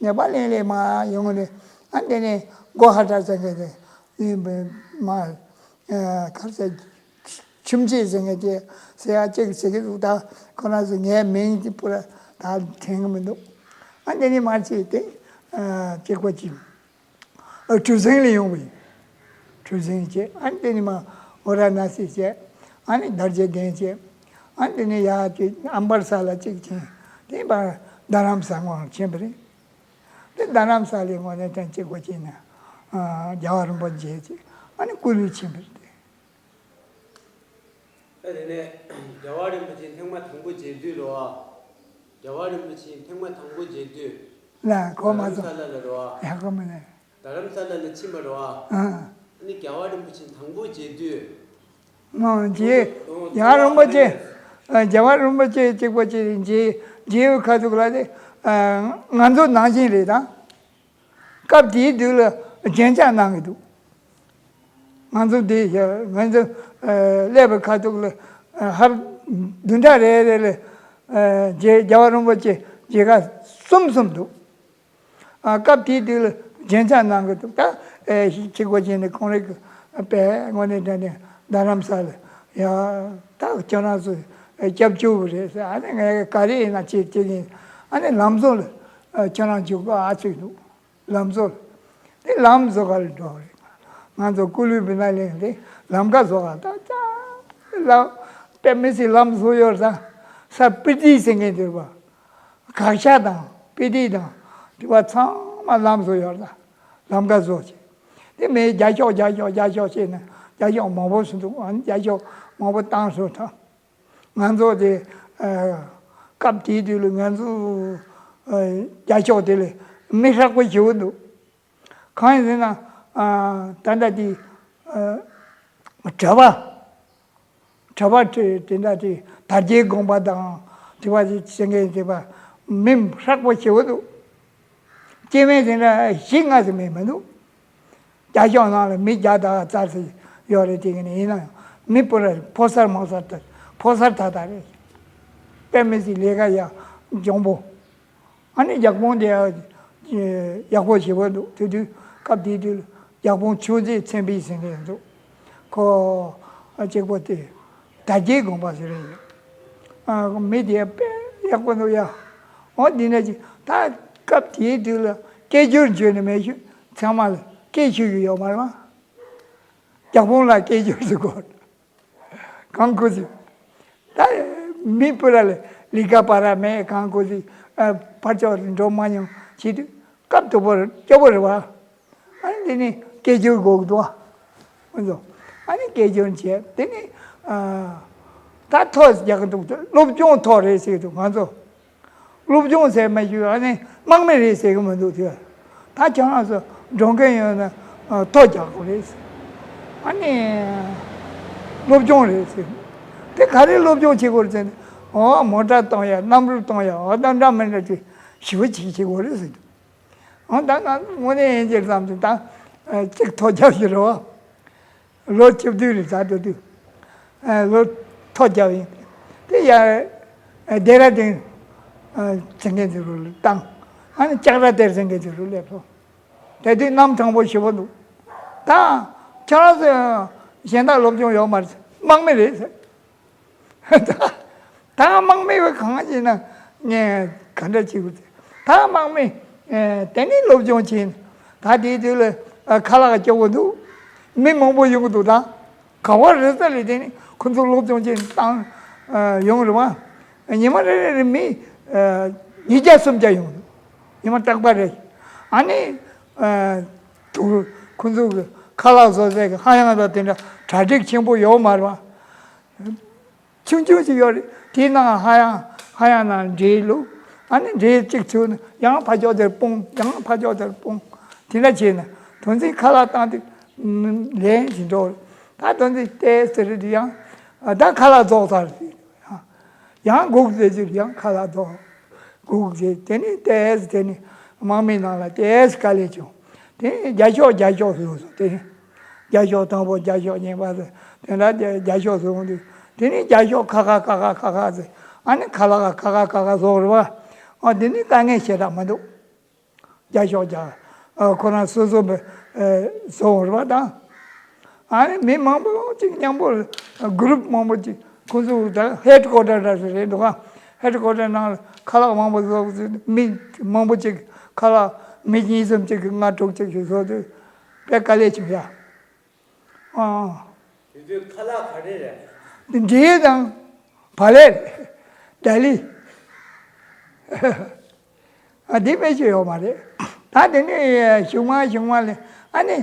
ནེ་པ་ལིན་ལས་མ་ཡོང་ནས་ཨ་དེ་ནི་གོ་ཧ་ཏྲ་ཟེར་མཁན་དེ་མ་ཨ་གར་ཟེར། ཁྱིམ་ཆས་ཟེར་མཁན་དེ་ཟེར་ཡ་གཅིག་ཟེར་གི་འདུག་ད་ཁོ་རང་ཚོ་ངའི་མིང་དེ་པུ་ར་ད་དྲན་གི་མི་འདུག་ཨ་འདི་ནི་མ་བྱས་ཏེ་ཨ་གཅིག་པ་གཅིག་ཨ་གྲུ་གཟིངས་ལ་ཡོང་བ་ཡིན། གྲུ་གཟིངས་བྱས། ཨ་འདི་ནི་མ་ཝ་ར་ཎ་སི་བྱས། ཨ་ནི་དར་རྒྱས་ལྡན་བྱས། ཨ་འདི་ནི་ཡ་དེ་ཨམ་བར་ས་ལ་གཅིག་ཕྱིན། དེ་བར་རྡ་རམ་ས་དབང་ཕྱིན་པ་རེད། དེ་རྡ་རམ་ས་ལའི་ངོས་ནས་ཐེངས་གཅིག་པ་བྱས་ནས་ཨ་རྒྱལ་བ་རིན་པོ་ཆེ་བྱས། ཨ་ནི་སྐུ་ལུས་ཕྱིན་པ་རེད། ད་དེ་ནས་རྒྱལ་བ་རིན་པོ་ཆེ་ཐེངས་མ་དང་པོ་མཇལ་དུས་རེད་བ། རྒྱལ་བ་རིན་པོ་ཆེ་ཐེངས་མ་དང་པོ་མཇལ་དུས། ལ་གོ་མ་རྡ་རམ་ས་ལ་ལ་རེད་བ། ཡག་གོ་མ་ནས། རྡ་རམ་ས་ལ་ལ་ཕྱིན་པ་རེད་བ། ཨ་ནི་རྒྱལ་བ་རིན་པོ་ཆེ་དང་པོ་མཇལ་དུས། ང་མཇལ། རྒྱལ་བ་རིན་པོ་ཆེ། ཨ་རྒྱལ་བ་རིན་པོ་ཆེ་གཅིག་པ་ཅིག་མཇལ། མཇལ་བའི་ཁ་ཐུག་ལ་དེ་ཨ་ང་ཚོ་ནང་བཞིན་རེད་ད། སྐབས་དེའི་དུས་ལ་རྒྱན་ཆ་གནང་གི་འདུག་ང་ཚོ་འདི་ང་ཚོ་ཨ་སླེབས་པའི་ཁ་ཐུག་ལ་ཨ་ཧར་བདུན་ཕྲག་རེ་རེ་ལ་ཨ་རྗེ་རྒྱལ་བ་རིན་པོ་ཆེ་མཇལ་ཁ་གསུམ་གསུམ་འདུག་ཨ་སྐབས་དེའི་དུས་ལ་རྒྱན་ཆ་གནང་གི་འདུག་ད་ཨེ་གཅིག་པ་བྱས་ནས་ཁོང་རང་གི་དཔེ་དངོས་གནས་དྲང་གནས་རྡ་རམ་ས་ལ་ཡ་ད་ཁྱོད་རང་ཚོ་སྐྱབས་བཅོལ་བ་རེད་ཟེར། ཨ་ནི་ངས་ག་རེ་ཡིན་ན་བྱེད་བྱེད་ཀྱིན། ཨ་ནི་ལམ་བཟོ་ལ་ཨ་ཁྱོད་རང་འཇུག་གི་ཨ་ཚུགས་འདུག་ལམ་བཟོ་ལ། དེ་ལམ་བཟོ་ག་ལ་འགྲོ་བ་རེད། ང་ཚོ་སྐུ་ལུས་བི་ན་གླིང་དེ་ལམ་ཁ་བཟོ་ག་ད་ཅག་ལམ་དཔེ་མི་སྲིད་ལམ་བཟོ་ཡོད་ས། ས་པི་ཏི་ཟེར་མཁན་དེ་རེད་པ། གག་ཤ་དང་པི་ཏི་དང་དེ་བ་ཚང་མ་ལམ་བཟོ་ཡོད་ལ། ལམ་ཁ་བཟོ་བྱས། དེ་མི་རྒྱ་ཤོག་རྒྱ་ཤོག་རྒྱ་ཤོག་བྱས་ནས་རྒྱ་ཤོག་མང་པོ་བཟོ་འདུག་ཨ་ནི་རྒྱ་ཤོག་མང་པོ་བཏང་སོང་ད། ང་ཚོ་དེ་ཨ་སྐབས་དེའི་དུས་ལ་ང་ཚོ་ཨ་རྒྱ་ཤོག་དེ་ལ་མི་ཧྲག་པོ་ཞེ་པོ་འདུག་གང་ཡིན་ཟེར་ན་ཨ་ད་ལྟ་དེ་ཨ་གྲྭ་པ། གྲྭ་པ་དེ་དེ་འདྲ་དེ་དར་རྒྱས་དགོན་པ་དང་དེ་བ་དེ་ཟེར་མཁན་དེ་བ་མི་ཧྲག་པོ་ཞེ་པོ་འདུག་སྐྱེ་དམན་དེ་འདྲ་བཞི་ལྔ་ཙམ་མེད་མི་འདུག་རྒྱ་ཤོག་ནང་ལ་མི་བརྒྱ་དང་རྩ་ཙམ་ཡོད་རེད། དེ་ག་ནས་ཡིན་ན་ཡང་མི་སྤུ་ར་ཕོ་གསར་མོ་གསར་དང་ཕོ་གསར་ད་ད་རེད། དཔེ་མི་སྲིད་ལས་ཀ་ཡག་འཇོན་པོ། ཨ་ནི་རྒྱ་དཔོན་དེ་ཡག་པོ་ཞེ་པོ་འདུག་དེ་དུས་སྐབས་དེའི་དུས་ལ་རྒྱ་དཔོན་ཆོས་མཛད་ཚེ་འཕེལ་ཟེར་མཁན་འདུག་ཁོ་གཅིག་པོ་དེ་དར་རྒྱས་དགོན་པ་ཟེར་རེད། ཨ་མི་དེ་དཔེ་ཡག་པོ་འདུག་ཡ། འོ་འདི་འདྲ་ཅིག་ད་སྐབས་དེའི་དུས་ལ་སྐད་སྒྱུར་བྱོས་ནས་མེད་ཤུ་ཚང་མ་ལ་སྐད་ཤུ་ཡོད་མ་རེད་པ། རྒྱ་དཔོན་ལ་སྐད་སྒྱུར་ཟེར་གོ། གང་ཁུ་སིམ། ད་མི་སྤུ་ར་ལ་ལི་ཀ་པ་ར་མེད། གང་ཁུ་སིམ། ཨ་ཕར་ཕྱོགས་འགྲོ་མ་མྱོང་བྱེད་དུས་སྐབས་སྡུག་པོ་རེད། སྐྱོ་པོ་རེད་བ། ཨ་ནི་འདི་ནི་སྐད་སྒྱུར་དགོས་ཀྱི་འདུག་ཨ། ང་ཚོ་ཨ་ནི་སྐད་སྒྱུར་བྱས། དེ་ནི་ཨ་ད་ཐོ་རྒྱག་གི་འདུག་སློབ་སྦྱོང་ཐོ་རེད་ཟེར་གི་འདུག་ང་ཚོ། སློབ་སྦྱོང་ཟེར་མ་ཞུ། ཨ་ནི་དམག་མི་རེད་ཟེར་གི་མི་འདུག་དེ། ད་ཁྱེད་རང་ཚོ་འགྲོ་མཁན་ཡོད་ན་ཨ་ཐོ་རྒྱག་དགོས་རེད་ཟེར། ཨ་ནི་སློབ་སྦྱོང་རེད་ཟེར། དེ་ག་རེ་སློབ་སྦྱོང་བྱེད་དགོས་རེད་ཟེར་ན། འོ་མོ་ཊ་གཏོང་ཡ། གནམ་གྲུ་གཏོང་ཡ། འོ་ད་འདྲ་མི་འདྲ་ཅིག་ཞེ་པོ་ཅིག་བྱེད་དགོས་རེད་ཟེར་འདུག་འོ་ད་ང་དངོས་གནས་ཡིན་གྱི་བསམ་དུས་ད་ཨ་གཅིག་ཐོ་རྒྱག་གི་རེད་བ། ལོ་བཅུ་བདུན་རེད། ད་དུ་དུས་ལོ་ཐོ་རྒྱབ་ཡིན། དེ་ཡ་སྡེ་ར་ལྡུན་ཚེ་མཁན་ཚེ་རུ་ལ་བཏང་། ཨ་ནི་ལྕགས་ར་སྟེར་ཟེར་མཁན་དེ་རུ་སླེབས་སོང་། དེ་དུས་གནམ་གྲང་པོ་ཞེ་པོ་འདུག་ད་ཁྱོད་རང་ཚོ་གཞན་དག་སློབ་སྦྱོང་ཡོད་མ་རེད། དམག་མི་རེད་ཟེར། ད་དམག་མི་བས་གང་ཅི་ན་ངས་ག་འདྲ་བྱེད་དགོས་ཟེར། ད་དམག་མི་ཨེ་དེ་ནས་སློབ་སྦྱོང་བྱས་ནས་ད་དེའི་དུས་ལ་ཨ་ཁ་ལག་སྐྱོ་པོ་འདུག་མི་མང་པོ་ཡོང་གི་འདུག་ད། ག་བ་རེ་ས་ལས་དེ་ནི་ཁོ་ཚོ་སློབ་སྦྱོང་བྱེད་བཏང་ཡོང་རེད་བ། ཉི་མ་རེ་རེ་རེ་མི་ཉིས་བརྒྱ་སུམ་བརྒྱ་ཡོང་། ཉི་མ་རྟག་པ་རེ། ཨ་ནི་དུ་ཁོ་ཚོ་གི་ཁ་ལག་བཟོ་ས་གི་ཧ་ཡང་ད་དེ་འདྲ་གྲ་སྒྲིག་ཆེན་པོ་ཡོད་མ་རེད་བ། ཆུང་ཆུང་ཞིག་ཡོད་རེད། དེའི་ནང་ཧ་ཡང་ཧ་ཡང་ནང་འབྲས་བླུགས། ཨ་ནི་འབྲས་གཅིག་ཚུགས་ནས་ཡང་ཕར་ཕྱོགས་དེར་སྤུངས། ཡང་ཕར་ཕྱོགས་དེར་སྤུངས། དེ་འདྲ་བྱས་ནས་དོན་ཚན་ཁ་ལག་བཏང་དུས་ལན་ཞིག་འགྲོ་རེད། ད་དོན་ཚན་ཏོག་ཙམ་རེད་ཡང་ད་ཁ་ལག་རྫོགས་ཚར་རེད། ཡང་སྒུག་ཟེར་ཅིག་ཡང་ཁ་ལག་རྫོགས། སྒུག་ཟེར་དེ་ནི་ཏོག་ཙམ་དེ་ནི་དམག་མི་ནང་ལ་ཏོག་ཙམ་དཀའ་ལས་བྱུང་། དེ་ནི་བརྒྱ་ཤོག་བརྒྱ་ཤོག་བཟོས་སོང་། དེ་ནི་བརྒྱ་ཤོག་དང་པོ་བརྒྱ་ཤོག་གཉིས་པ་ཟེར་དེ་འདྲ་བརྒྱ་ཤོག་བཟོས་འོང་དུས་དེ་ནི་བརྒྱ་ཤོག་ཁ་ཁ་ཁ་ཁ་ཁ་ཁ་ཟེར། ཨ་ནི་ཁ་ལག་ཁ་ཁ་ཁ་ཁ་བཟོ་རེད་བ། ཨ་དེ་ནི་དཀའ་ངལ་ཞེ་དྲག་མི་འདུག་བརྒྱ་ཤོག་བརྒྱ། ཨ་ཁོ་རང་སོ་སོ་བཟོ་རེད་བ་དང་། ཨ་ནི་མི་མང་པོ་ཅིག་མཉམ་པོ་གུ་རུབ་མང་པོ་ཅིག་ཁོ་ཚོ་ད་ཧེད་ཀོ་ཊར་འདྲ་ཞིག་རེད་འདུག་ག་ཧེད་ཀོ་ཊར་ནང་ལ་ཁ་ལག་མང་པོ་བཟོ་མི་མང་པོ་ཅིག་ཁ་ལག་མི་གཉིས་གསུམ་ཅིག་གིས་ལྔ་དྲུག་ཅིག་ཞིག་བཟོ་དུས་དཔེ་དཀའ་ལས་བྱུང་ཡ། ཨ། དེ་དུས་ཁ་ལག་ག་རེ་རེད། འབྲས་དང་བག་ལེབ། ཌལ་ལི། ཨ་འདི་དཔེ་ཆ་ཡོད་མ་རེད། ད་དེ་ནས་གཞུག་མ་གཞུག་མ་ལས་ཨ་ནི་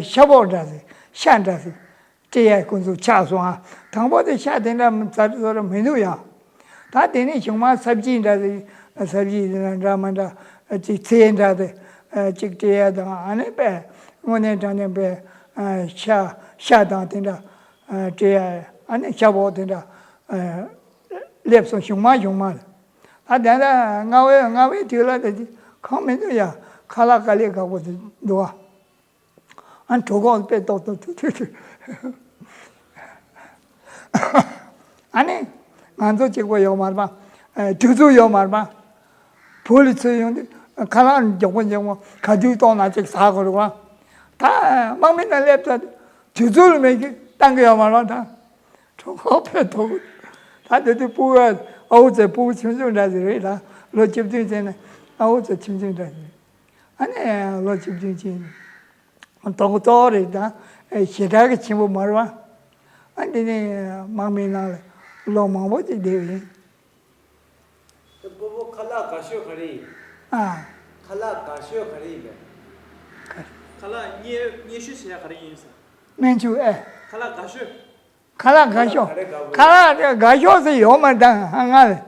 ཤ་བོག་འདྲ་ཟིག་ཤ་འདྲ་ཟིག་སྤྲད་ཡ་ཁོ་ཚོ་ཆགས་སོང་ཨ། དང་པོ་དེ་ཤ་དེ་འདྲ་ཛ་དྲག་ཟ་རྒྱུ་མི་འདུག་ཡ། ད་དེ་ནས་གཞུག་མ་སབ་ཇི་འདྲ་ཟིག་སབ་ཇི་འདྲ་མི་འདྲ་ཅིག་ཚལ་འདྲ་དེ་ཅིག་སྤྲད་ཡ་དང་ཨ་ནི་དཔེ་དངོས་གནས་དྲང་གནས་དཔེ་ཤ་ཤ་དང་དེ་འདྲ་སྤྲད་ཡ་ཨ་ནི་ཤ་བོག་དེ་འདྲ་སླེབས་སོང་། གཞུག་མ་གཞུག་མ་ལ། ད་དེ་འདྲ་སྔ་བའི་སྔ་བའི་དུས་ལ་དེ་ཅིག་གང་མི་འདུག་ཡ། ཁ་ལག་དཀའ་ལས་ཁག་པོ་དེ་འདུག་ཨ། ཨ་གྲོད་ཁོག་དཔེ་ཏོག་ཏོག་ཏོག་ཏོག་ཨ་ནི་ང་ཚོ་གཅིག་པོ་ཡོད་མ་རེད་པ། ཨ་དུས་ཚོད་ཡོད་མ་རེད་པ། བོད་ལ་ཚུར་ཡོང་དུས་ཁ་ལག་མགྱོགས་པོ་མགྱོགས་པོ་ག་དུས་གཏོང་ན་ཅིག་ཟ་དགོས་རེད་པ། ད་དམག་མི་ནང་སླེབས་ཚར་དུས་ཚོད་ལ་མེད་ཀི་བཏང་གི་ཡོད་མ་རེད་པ། ད་གྲོད་ཁོག་དཔེ་ཏོག་ད་དེ་དུས་སྤུ་གུ་ཨ་བོ་ཚེ་སྤུ་གུ་ཆུང་ཆུང་འདྲ་ཞིག་རེད། ད་ལོ་བཅུ་བདུན་ཚེ་ནས་ཨ་བོ་ཚེ་ཆུང་ཆུང་འདྲ་ཞིག་རེད། ཨ་ནི་ལོ་བཅུ་བདུན་ཅན་ཏོག་ཏོག་རེད། ད་ཞེ་དྲག་གི་ཆེན་པོ་མ་རེད་པ། ཨ་འདི་ནི་དམག་མིའི་ནང་ལ་ལོ་མང་པོ་ཅིག་བསྡད་ཡིན། སྤོ་བོ་ཁ་ལག་དགའ་ཤོས་ག་རེ་ཡིན། ཨ། ཁ་ལག་དགའ་ཤོས་ག་རེ་ཡིན་པས། ཁ་ལག་མཉེས་མཉེས་ཤོས་བྱེད་ཡ་ག་རེ་ཡིན་ཟེར། སྨན་ཆུ་ཨེ། ཁ་ལག་དགའ་ཤོས། ཁ་ལག་དགའ་ཤོས། ཁ་ལག་དགའ་ཤོས་ཟེར་ཡོད་མ་རེད་ད་ང་ལ།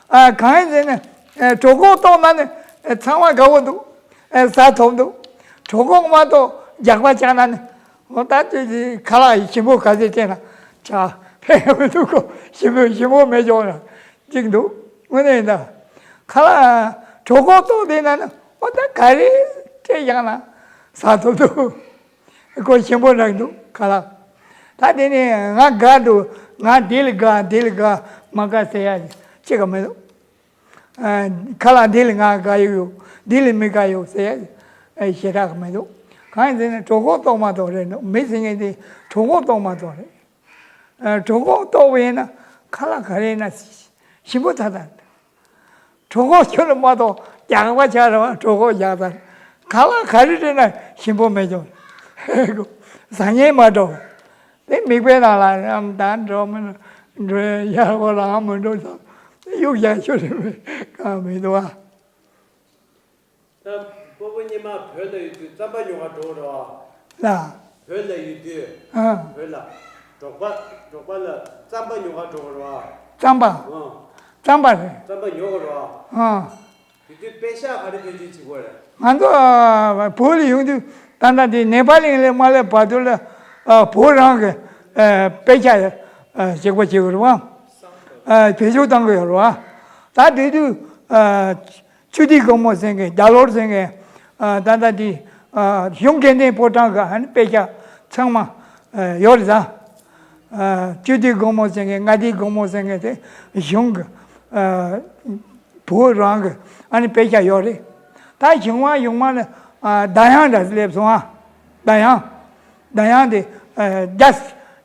ཨ་གང་ཡིན་ཟེར་ན་ཨེ་གྲོད་ཁོག་ལྟོགས་ན་ནི་ཨེ་ཚང་མ་དགའ་བོ་འདུག་ཨེ་ཟ་ཐུབ་འདུག་གྲོད་ཁོག་མ་ལྟོགས་རྒྱགས་པ་ཆགས་ན་ནི་འོ་ད་ཅི་ཅི་ཁ་ལག་ཞིམ་པོ་ག་ཚོད་སྤྲད་ན་ཆ་ཕན་མི་འདུག་གོ་ཞིམ་པོ་ཞིམ་པོ་མེད་ཅོག་ན་གཅིག་འདུག་དངོས་གནས་ཡིན་ད། ཁ་ལག་གྲོད་ཁོག་ལྟོགས་བསྡད་ན་ནི་འོ་ད་ག་རེ་སྤྲད་བཞག་ན་ཟ་ཐུབ་འདུག་ཁོ་ཞིམ་པོ་རག་འདུག་ཁ་ལག་ད་དེ་ནས་ང་དགའ་འདུག་ང་དེ་ལ་དགའ་དེ་ལ་དགའ་མ་དགའ་ཟེར་ཡ་ཅི་ག་མི་འདུག་ཨ་ཁ་ལག་འདི་ལ་ང་དགའ་ཡོད་ཡོད་འདི་ལ་མི་དགའ་ཡོད་ཟེར་ཡ་ཞེ་དྲག་མི་འདུག་གང་ཡིན་ཟེར་ན་གྲོད་ཁོག་ལྟོགས་མ་གཏོགས་རེད་འདུག་མི་ཟེར་མཁན་དེ་གྲོད་ཁོག་ལྟོགས་མ་གཏོགས་རེད། ཨ་གྲོད་ཁོག་ལྟོགས་པ་ཡིན་ན་ཁ་ལག་ག་རེ་ཡིན་ན་ཞིམ་པོ་ད་ད། གྲོད་ཁོག་ཆུ་ལ་མ་གཏོགས་རྒྱགས་པ་ཆགས་རེད་བ། གྲོད་ཁོག་རྒྱགས་ཚར། ཁ་ལག་ག་རེ་སྤྲད་ན་ཞིམ་པོ་མེད་ཀྱང་ཟ་ཉན་མ་འགྲོ། དེ་མིག་དཔེ་ནང་ལ་རམ་ད་འགྲོ་མི་འགྲོ་ཡག་པོ་ལའང་མི་འགྲོ་ཙང་གཡུག་ཡག་ཤོས་རེད་མེད་གང་མི་འདུག་ཨ། ད་སྤོ་བོ་སྙེ་མ་བོད་ལ་ཡོད་དུས་རྩམ་པ་ཉོ་ག་འགྲོ་རོགས། ལ། བོད་ལ་ཡོད་དུས། ཨ། བོད་ལ། འབྲོག་པ་འབྲོག་པ་ལ་རྩམ་པ་ཉོ་ག་འགྲོ་རོགས། རྩམ་པ། ཨ། རྩམ་པ་རེད། རྩམ་པ་ཉོ་ག་རོགས། ཨ། དེ་དུས་པད་ཤག་ག་རེ་བེད་སྤྱོད་བྱེད་དགོས་རེད། ང་ཚོ་ཨ་བོད་ལ་ཡོང་དུས་ད་ལྟ་དེ་ནེ་པ་ལིང་ལས་མ་སླེབས་བར་དུ་ལ་ཨ་བོད་རང་གི་ཨ་པད་ཤག་ཨ་གཅིག་པ་བྱེད་དགོས་རེད་བ། ཨ་བེད་སྤྱོད་བཏང་གི་ཡོད་རེད་བ། ད་དེ་དུས་ཨ་ཅུ་ཏི་སྒོར་མོ་ཟེར་མཁན་རྒྱ་ལོར་ཟེར་མཁན་ཨ་ད་ལྟ་དེ་ཨ་གཞུང་སྐྱེ་ལྡན་ཕོ་བྲང་གི་ཨ་ནི་པད་ཤག་ཚང་མ་ཨ་ཡོད་རེད་ད། ཨ་ཅུ་ཏི་སྒོར་མོ་ཟེར་མཁན་ལྔ་ཏི་སྒོར་མོ་ཟེར་མཁན་དེ་གཞུང་གི་ཨ་བོད་རང་གི་ཨ་ནི་པད་ཤག་ཡོད་རེད། ད་གཞུང་མང་གཞུང་མང་ལ་ཨ་ཟླ་ཡང་འདྲ་སླེབས་སོང་ཨ། ཟླ་ཡང་། ཟླ་ཡང་དེ་ཨ་རྒྱ་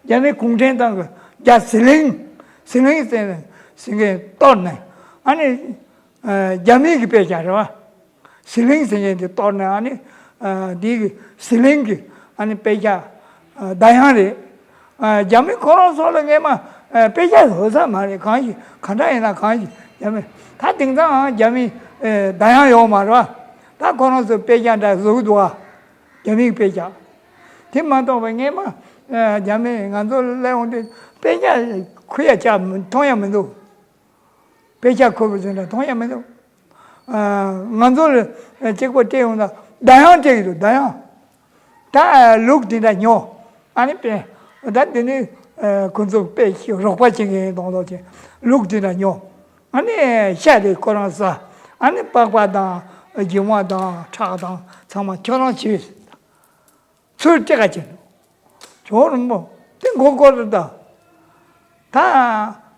རྒྱ་མི་གུང་ཁྲན་ཏང་གི་རྒྱ་ཟི་ལིང་། ཟི་ལིང་ཟེར་ནས་ཟི་ལིང་གཏོར་ནས་ཨ་ནི་ཨ་རྒྱ་མི་གི་དཔེ་ཆ་རེད་བ། ཟི་ལིང་ཟེར་མཁན་དེ་གཏོར་ནས་ཨ་ནི་ཨ་འདི་གི་ཟི་ལིང་གི་ཨ་ནི་དཔེ་ཆ་ཨ་ཟླ་ཡང་རེད། ཨ་རྒྱ་མི་ཁོ་རང་ཚོ་ལ་སྔས་མ་ཨ་དཔེ་ཆ་བཟོ་ས་མ་རེད། གང་ཞིག་ག་འདྲ་ཡིན་ན་གང་ཞིག་རྒྱ་མི་ད་དེང་སང་ཨ་རྒྱ་མི་ཨ་ཟླ་ཡང་ཡོད་མ་རེད་བ། ད་ཁོ་རང་ཚོ་དཔེ་ཆ་འདྲ་བཟོ་གི་འདུག་བ། རྒྱ་མིའི་དཔེ་ཆ། དེ་མ་གཏོགས་པའི་སྔས་མ་ཨ་རྒྱ་མི་ང་ཚོ་ལ་སླེབས་འོང་དུས་དཔེ་ཆ་ཁུར་ཡ་ཆ་མཐོང་ཡ་མི་འདུག་དཔེ་ཆ་ཁུར་བ་ཟེར་འདྲ་མཐོང་ཡ་མི་འདུག་ཨ་ང་ཚོ་ལ་གཅིག་པོ་སྤྲད་ཡོང་ན་ཟླ་ཡང་སྤྲད་ཀྱི་འདུག་ཟླ་ཡང་། ད་ལུག་དེ་འདྲ་ཉོ། ཨ་ནི་དཔེ་ད་འདི་ནི་ཁོ་ཚོ་དཔེ་རོགས་པ་བྱེད་མཁན་གདོང་ཐོག་ཅིག་ལུག་དེ་འདྲ་ཉོ། ཨ་ནི་ཤ་དེ་ཁོ་རང་ཟ། ཨ་ནི་པགས་པ་དང་རྒྱུ་མ་དང་ཁྲག་དང་ཚང་མ་ཁྱོད་རང་བྱོས། ཚུར་སྤྲད་ག་བྱེད་འདུག་ཇོ་བོ་རིན་པོ་དེ་མགོ་སྐོར་རེད་ད། ད་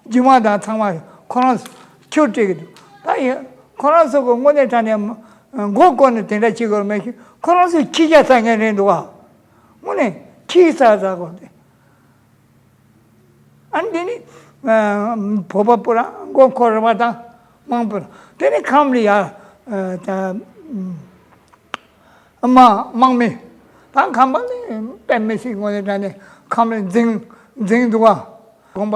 རྒྱུ་མ་དང་ཚང་མ་ཁོ་རང་ཚོ་ཁྱོད་སྤྲད་ཀྱི་འདུག་ད་ཡ་ཁོ་རང་ཚོ་གི་དངོས་གནས་དྲང་གནས་མགོ་སྐོར་ནས་དེ་འདྲ་བྱེད་དགོས་མེད་ཤི། ཁོ་རང་ཚོས་ཁྱི་ཤ་ཟ་མཁན་རེད་འདུག་ཨ། དངོས་གནས་ཁྱི་ཤ་ཟ་དགོས་ཏེ། ཨ་ནི་དེ་ནི་ཨ་བོད་པ་པོ་རང་མགོ་འཁོར་བ་དང་མང་པོ་རང་དེ་ནི་ཁམས་ལ་ཡ་ཨ་ད་དམག་དམག་མི་དང་ཁམས་པ་ནི་དཔེ་མི་སྲིད་དངོས་གནས་དྲང་གནས་ཁམས་ལ་འཛིང་འཛིང་འདུག་བ། དགོན་པ་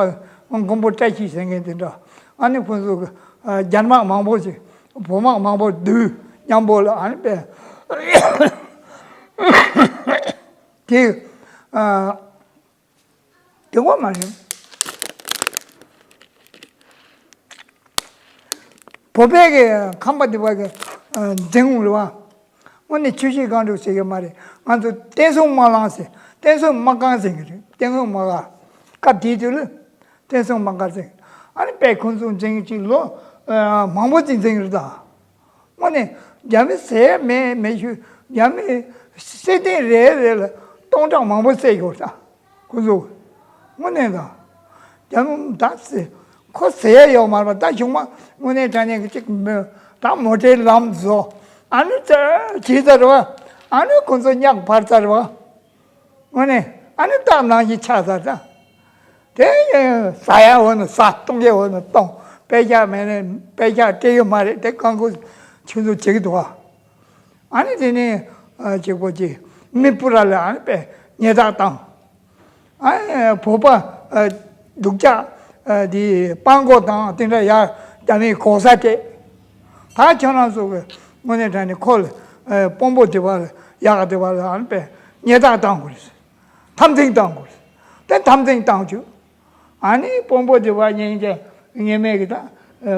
མགོན་པོ་བཀྲ་ཤིས་ཟེར་མཁན་དེ་འདྲ་ཨ་ནི་ཁོང་ཚོ་གི་ཨ་རྒྱ་དམག་མང་པོ་ཞིག་བོད་དམག་མང་པོ་བསྡུས་མཉམ་པོ་ལ་ཨ་ནི་དཔེ་དེ་ཨ། དེ་ངོ་མ་རེད། བོད་པའི་གི་ཁམས་པ་དེ་བ་གི་འཛིང་རེད་བ། དངོས་གནས་ཆུ་བཞི་སྒང་དྲུག་ཟེར་གི་མ་རེད། ང་ཚོ་བསྟན་སྲུང་དམག་ལངས་ཟེར། བསྟན་སྲུང་དམག་སྒར་ཟེར་གི་རེད། བསྟན་སྲུང་དམག་སྒར། སྐབས་དེའི་དུས་ལ་བསྟན་སྲུང་དམག་སྒར་ཟེར་གི། ཨ་ནི་དཔེ་ཁོང་ཚོ་འཛིང་གི་ལོ་མང་པོ་ཅིག་འཛིང་རེད་ད། དངོས་གནས་རྒྱ་མི་ཟེར་མེད་མེད་ཞུ། རྒྱ་མི་བསད་ཐེངས་རེ་རེ་ལ་སྟོང་ཕྲག་མང་པོ་བསད་ཡོད་ད། ཁོ་ཚོ་དངོས་གནས་ད། རྒྱ་མི་ད་ཟེར་ཁོ་ཟེར་ཡ་ཡོད་མ་རེད་པ། ད་གཞུང་མ་དངོས་གནས་དྲང་གནས་ཀྱི་གཅིག་མོ་ད་མོ་ཊའི་ལམ་བཟོ། ཨ་ནི་ཙ་བྱས་ཚར་བ། ཨ་ནི་ཁོ་ཚོ་གཉག་བར་ཚར་བ། དངོས་གནས་ཨ་ནི་སྟག་ནང་བཞིན་ཆགས་ཚར་ད། དེ་ཟ་ཡ་འོ་ན་ཟ། གཏོང་ཡ་འོ་ན་གཏོང་། དཔེ་ཆ་མེད་ན་དཔེ་ཆ་སྤྲད་ཡོད་མ་རེད། དེ་རྐང་འཁོར་ཆུ་ཚོད་བྱེད་ཀྱི་འདུག་ཨ། ཨ་ནི་དེ་ནས་ཨ་གཅིག་པོ་གཅིག་མི་སྤུ་ར་ལ་ཨ་ནི་དཔེ་ཉེས་རྡུང་བཏང་། ཨ་ནི་བོད་པ་ཨ་སྡུག་ཅག་ཨ་དེ་སྤང་གོ་དང་དེ་འདྲ་ཡ་རྒྱ་མིའི་གོ་ས་སྤྲད། ད་ཁྱོད་རང་ཚོ་གི་དངོས་གནས་དྲང་གནས་ཁོ་ལ་ཨ་དཔོན་པོ་དེ་བ་ལ་ཡག་དེ་བ་ལ་ཨ་ནི་དཔེ་ཉེས་རྡུང་བཏང་དགོས་རེད། འཐབ་འཛིང་བཏང་དགོས་རེད། དེ་འཐབ་འཛིང་བཏང་བཅུག་ཨ་ནི་དཔོན་པོ་དེ་བ་སྙིང་རྗེ་ངེས་མེད་ཀྱི་ད་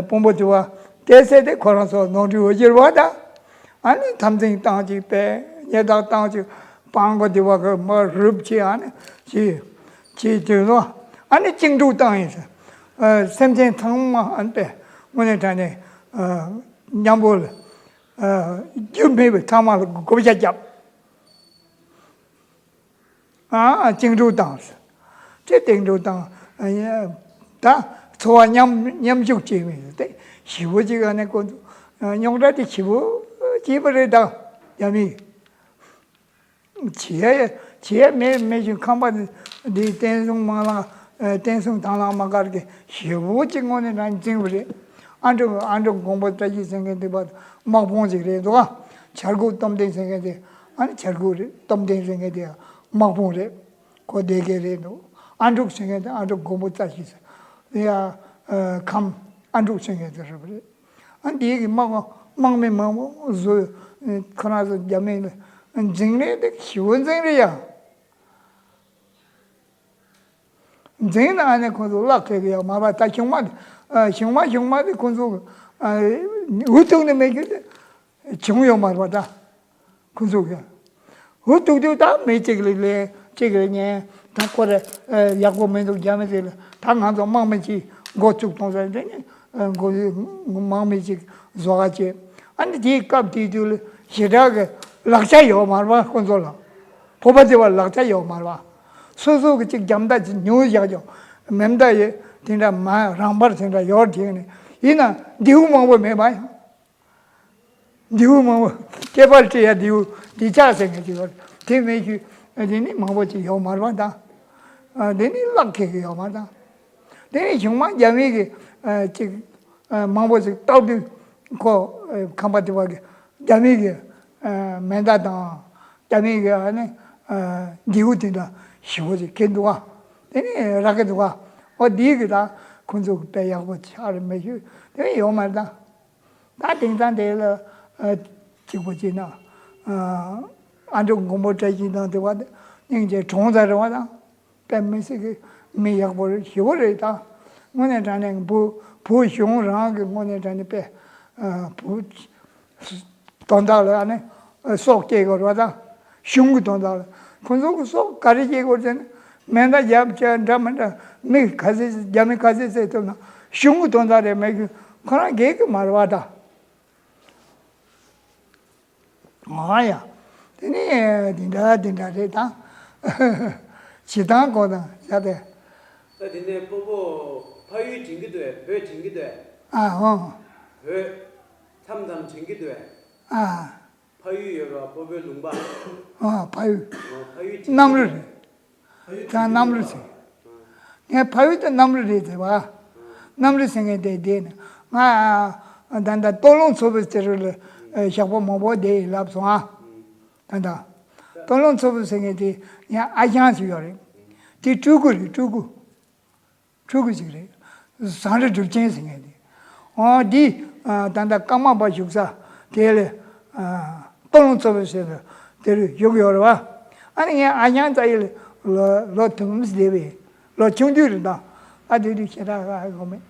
དཔོན་པོ་དེ་བ་དེ་ཟེར་ཏེ་ཁོ་རང་ཚོ་ནོར་འཁྲུལ་འོས་གྱུར་བ་ད། ཨ་ནི་འཐབ་འཛིང་བཏང་ཅིག་པས་ཉེས་རྡུང་བཏང་ཅིག་སྤང་གོ་དེ་བ་གི་མ་རུབ་ཅིག་ཨ་ནི་ཅིག་ཅིག་དེ་ལོ་ཨ་ནི་བཅིངས་འགྲོལ་བཏང་ཡིན་ཟེར། སེམས་ཅན་ཚང་མ་ཨ་ནི་པས་དངོས་གནས་དྲང་གནས་མཉམ་པོ་ལ་རྒྱུ་མེད་པའི་ཚང་མ་ལ་བགོ་བཤའ་བརྒྱབ། ཨ་བཅིངས་འགྲོལ་བཏང་། ཅེས་བཅིངས་འགྲོལ་བཏང་། ད་འཚོ་བ་མཉམ་མཉམ་ཞུགས་བྱས་མི་དེ་ཞེ་པོ་ཅིག་ཨ་ནི་ཁོ་ཚོ་རྙོག་དྲ་དེ་ཞེ་པོ་བྱས་པ་རེད་ད། ཡ་མི་བྱས་བྱས་མེད་མེད་ཞིག་ཁམས་པ་འདི་བསྟན་སྲུང་དམག་ལ་བསྟན་སྲུང་དང་བླངས་དམག་སྒར་གྱི་ཞེ་པོ་ཅིག་དངོས་གནས་དྲང་འཛིང་བ་རེད། ཨ་འབྲུག་ཨ་འབྲུག་མགོན་པོ་བཀྲ་ཤིས་ཟེར་མཁན་དེ་བ་དམག་དཔོན་ཅིག་རེད་འདུག་ཨ། བྱ་རྒོད་སྟོབས་ལྡན་ཟེར་མཁན་དེ་ཨ་ནི་བྱ་རྒོད་རེད། སྟོབས་ལྡན་ཟེར་མཁན་དེ་དམག་དཔོན་རེད། ཁོ་སྡེ་དགེ་རེད་འདུག་ཨ་འབྲུག་ཟེར་མཁན་དེ་ཨ་འབྲུག་མགོན་པོ་བཀྲ་ཤིས་ཟེར། དེ་ཡ་ཨ་ཁམས་ཨ་འབྲུག་ཟེར་མཁན་དེ་རེད་པ་རེད། ཨ་འདི་གི་དམག་དམག་མི་མང་པོ་བཟོས། ཁོ་རང་ཚོ་རྒྱ་མི་ལ་འཛིང་རེད་དེ་ཞེ་པོ་འཛིང་རེད་ཡ། འཛིང་ན་ཨ་ནི་ཁོ་ཚོ་བརླག་ཁེལ་གི་ཡོད་མ་རེད་པ། ད་གཞུང་མ་དེ་ཨ་གཞུང་མ་གཞུང་མ་དེ་ཁོ་ཚོ་ཨ་འུ་ཐུག་ནི་མེད་རྒྱུ་དེ་བྱུང་ཡོད་མ་རེད་པ། ད་ཁོ་ཚོ་གི་འུ་ཐུག་དུས་ད་མི་གཅིག་ལ་ལས་གཅིག་ལ་ཉན། ད་ཁོ་རེ་ཨ་ཡག་པོ་མི་འདུག་རྒྱ་མི་དེ་ལ་ད་ང་ཚོ་དམག་མི་གཅིག་འགོ་བཙུགས་གཏོང་ས་དེ་ནི་ཨ་འགོ་དམག་མི་གཅིག་བཟོ་ག་བྱེད། ཨ་ནི་དེའི་སྐབས་དེའི་དུས་ལ་ཞེ་དྲག་གི་ལག་ཆ་ཡོད་མ་རེད་པ་ཁོ་ཚོ་ལ། བོད་པ་དེ་བ་ལག་ཆ་ཡོད་མ་རེད་པ། སོ་སོ་གི་གཅིག་རྒྱ་མདའ་གཅིག་ཉོས་བཞག་ཀྱང་མེ་མདའ་ཡི་དེ་འདྲ་མ་རང་འབར་དེ་འདྲ་ཡོད་དེ་ནི་ཡིན་ན་མདེའུ་མང་པོ་མེད་པ་ཡང་། མདེའུ་མང་པོ་སྐེད་པར་སྤྲད་ཡ་མདེའུ་འདི་ཆགས་ཟེར་མཁན་ཅིག་ཡོད་རེད། དེ་མེད་ཤུལ་དེ་ནི་མང་པོ་ཅིག་ཡོད་མ་རེད་པ་དང་། དེ་ནི་གླགས་ཁེལ་གི་ཡོད་མ་རེད་དང་། དེ་ནས་གཞུང་མང་རྒྱ་མི་གི་ཅིག་མང་པོ་ཅིག་སྟག་དུས་ཁོ་ཁམས་པ་དེ་བ་གི་རྒྱ་མི་གི་མེ་མདའ་དང་། རྒྱ་མི་གི་ཨ་ནི་མདེའུ་དེ་འདྲ་ཞེ་པོ་ཅིག་ཁེལ་འདུག་ག། དེ་ནས་རག་གི་འདུག་ག། འོ་འདིའི་གི་ད་ཁོང་ཚོ་གི་དཔེ་ཡག་པོ་ཆགས་རེད་མེད་ཤུལ་དེ་ཡོད་མ་རེད་ད། ད་དེང་སང་དེ་ལ་ཨ་གཅིག་པོ་བྱས་ན་ཨ་ཨ་འབྲུག་མགོན་པོ་བཀྲ་ཤིས་དང་དེ་བ་སྙིང་རྗེ་གྲོངས་ཚར་རེད་པ་དང་། དཔེ་མི་སྲིད་ཀྱི་མི་ཡག་པོ་རེད། ཞེ་པོ་རེད་ད། དངོས་གནས་དྲང་གནས་བོད་བོད་གཞུང་རང་གི་དངོས་གནས་དྲང་གནས་དཔེ་ཨ་བོད་དོན་དག་ལ་ཨ་ནི་སྲོག་སྐྱེལ་དགོས་རེད་པ་དང་། གཞུང་གི་དོན་དག་ལ་ཁོང་ཚོ་གི་སྲོག་ག་རེ་སྐྱེལ་དགོས་ཟེར་ན། མེ་མདའ་རྒྱབ་བྱས་འདྲ་མི་འདྲ་མི་ག་ཚད་རྒྱ་མི་ག་ཚད་བསད་ཐུབ་ན་གཞུང་གི་དོན་དག་རེད་མེད་ཀྱི་ཁོ་རང་སྒེར་གྱི་མ་རེད་པ་ད། ཨ་ཡ། དེ་ནས་དེ་འདྲ་དེ་འདྲ་རེད་དང་། བྱེད་སྟངས་སྐོར་དང་བྱ་དེ། ད་དེ་ནས་སྤོ་བོ་ཕ་ཡུལ་དྲན་གྱི་འདུག་བས། བོད་དྲན་གྱི་འདུག་བས། ཨ་ཧོ། བོད་མཚམས་མཚམས་དྲན་གྱི་འདུག་བས། ཨ། ཕ་ཡུལ་ཡོད་ར་སྤོ་བོའི་ལུང་པ། ཨ་ཕ་ཡུལ། ཨོ་ཕ་ཡུལ་དྲན་གྱི་གནམ་རི་འདུག་རེད། ད་གནམ་རི་ཟེར། ངའི་ཕ་ཡུལ་དེ་གནམ་རི་རེད་ཟེར་བ། གནམ་རི་ཟེར་མཁན་དེ་བསྡད་ནས་ང་ད་ལྟ་སྟོད་ལུང་ཚོ་པའི་རྩེ་རུ་ལ་ཞག་པོ་མང་པོ་བསྡད་ཡིན་ལབ་སོང་ཨ། ད་ལྟ་སྟོད་ལུང་ཚོ་པའི་ཟེར་མཁན་དེ་ངའི་ཨ་ཞང་ཞིག་ཡོད་རེད། དེ་སྤྲུལ་སྐུ་རེད་སྤྲུལ་སྐུ། སྤྲུལ་སྐུ་ཞིག་རེད། བཟང་རི་སྒྲུབ་ཆེན་ཟེར་མཁན་དེ། ཨོ་འདི་ད་ལྟ་ཀརྨ་པ་བཞུགས་ས་དེ་ལ་སྟོད་ལུང་ཚོ་པའི་ཟེར་དེ་རུ་བཞུགས་ཡོད་རེད་བ། ཨ་ནི་ངའི་ཨ་ཞང་རྩ་ཡི་ལ་ལོ་ལོ་དུམ་བུ་བསྡད་པས་ལོ་ཆུང་དུས་རེད་ད། ཨ་དེ་དུས་ཞེ་དྲག་ཧ་གོ་མེད།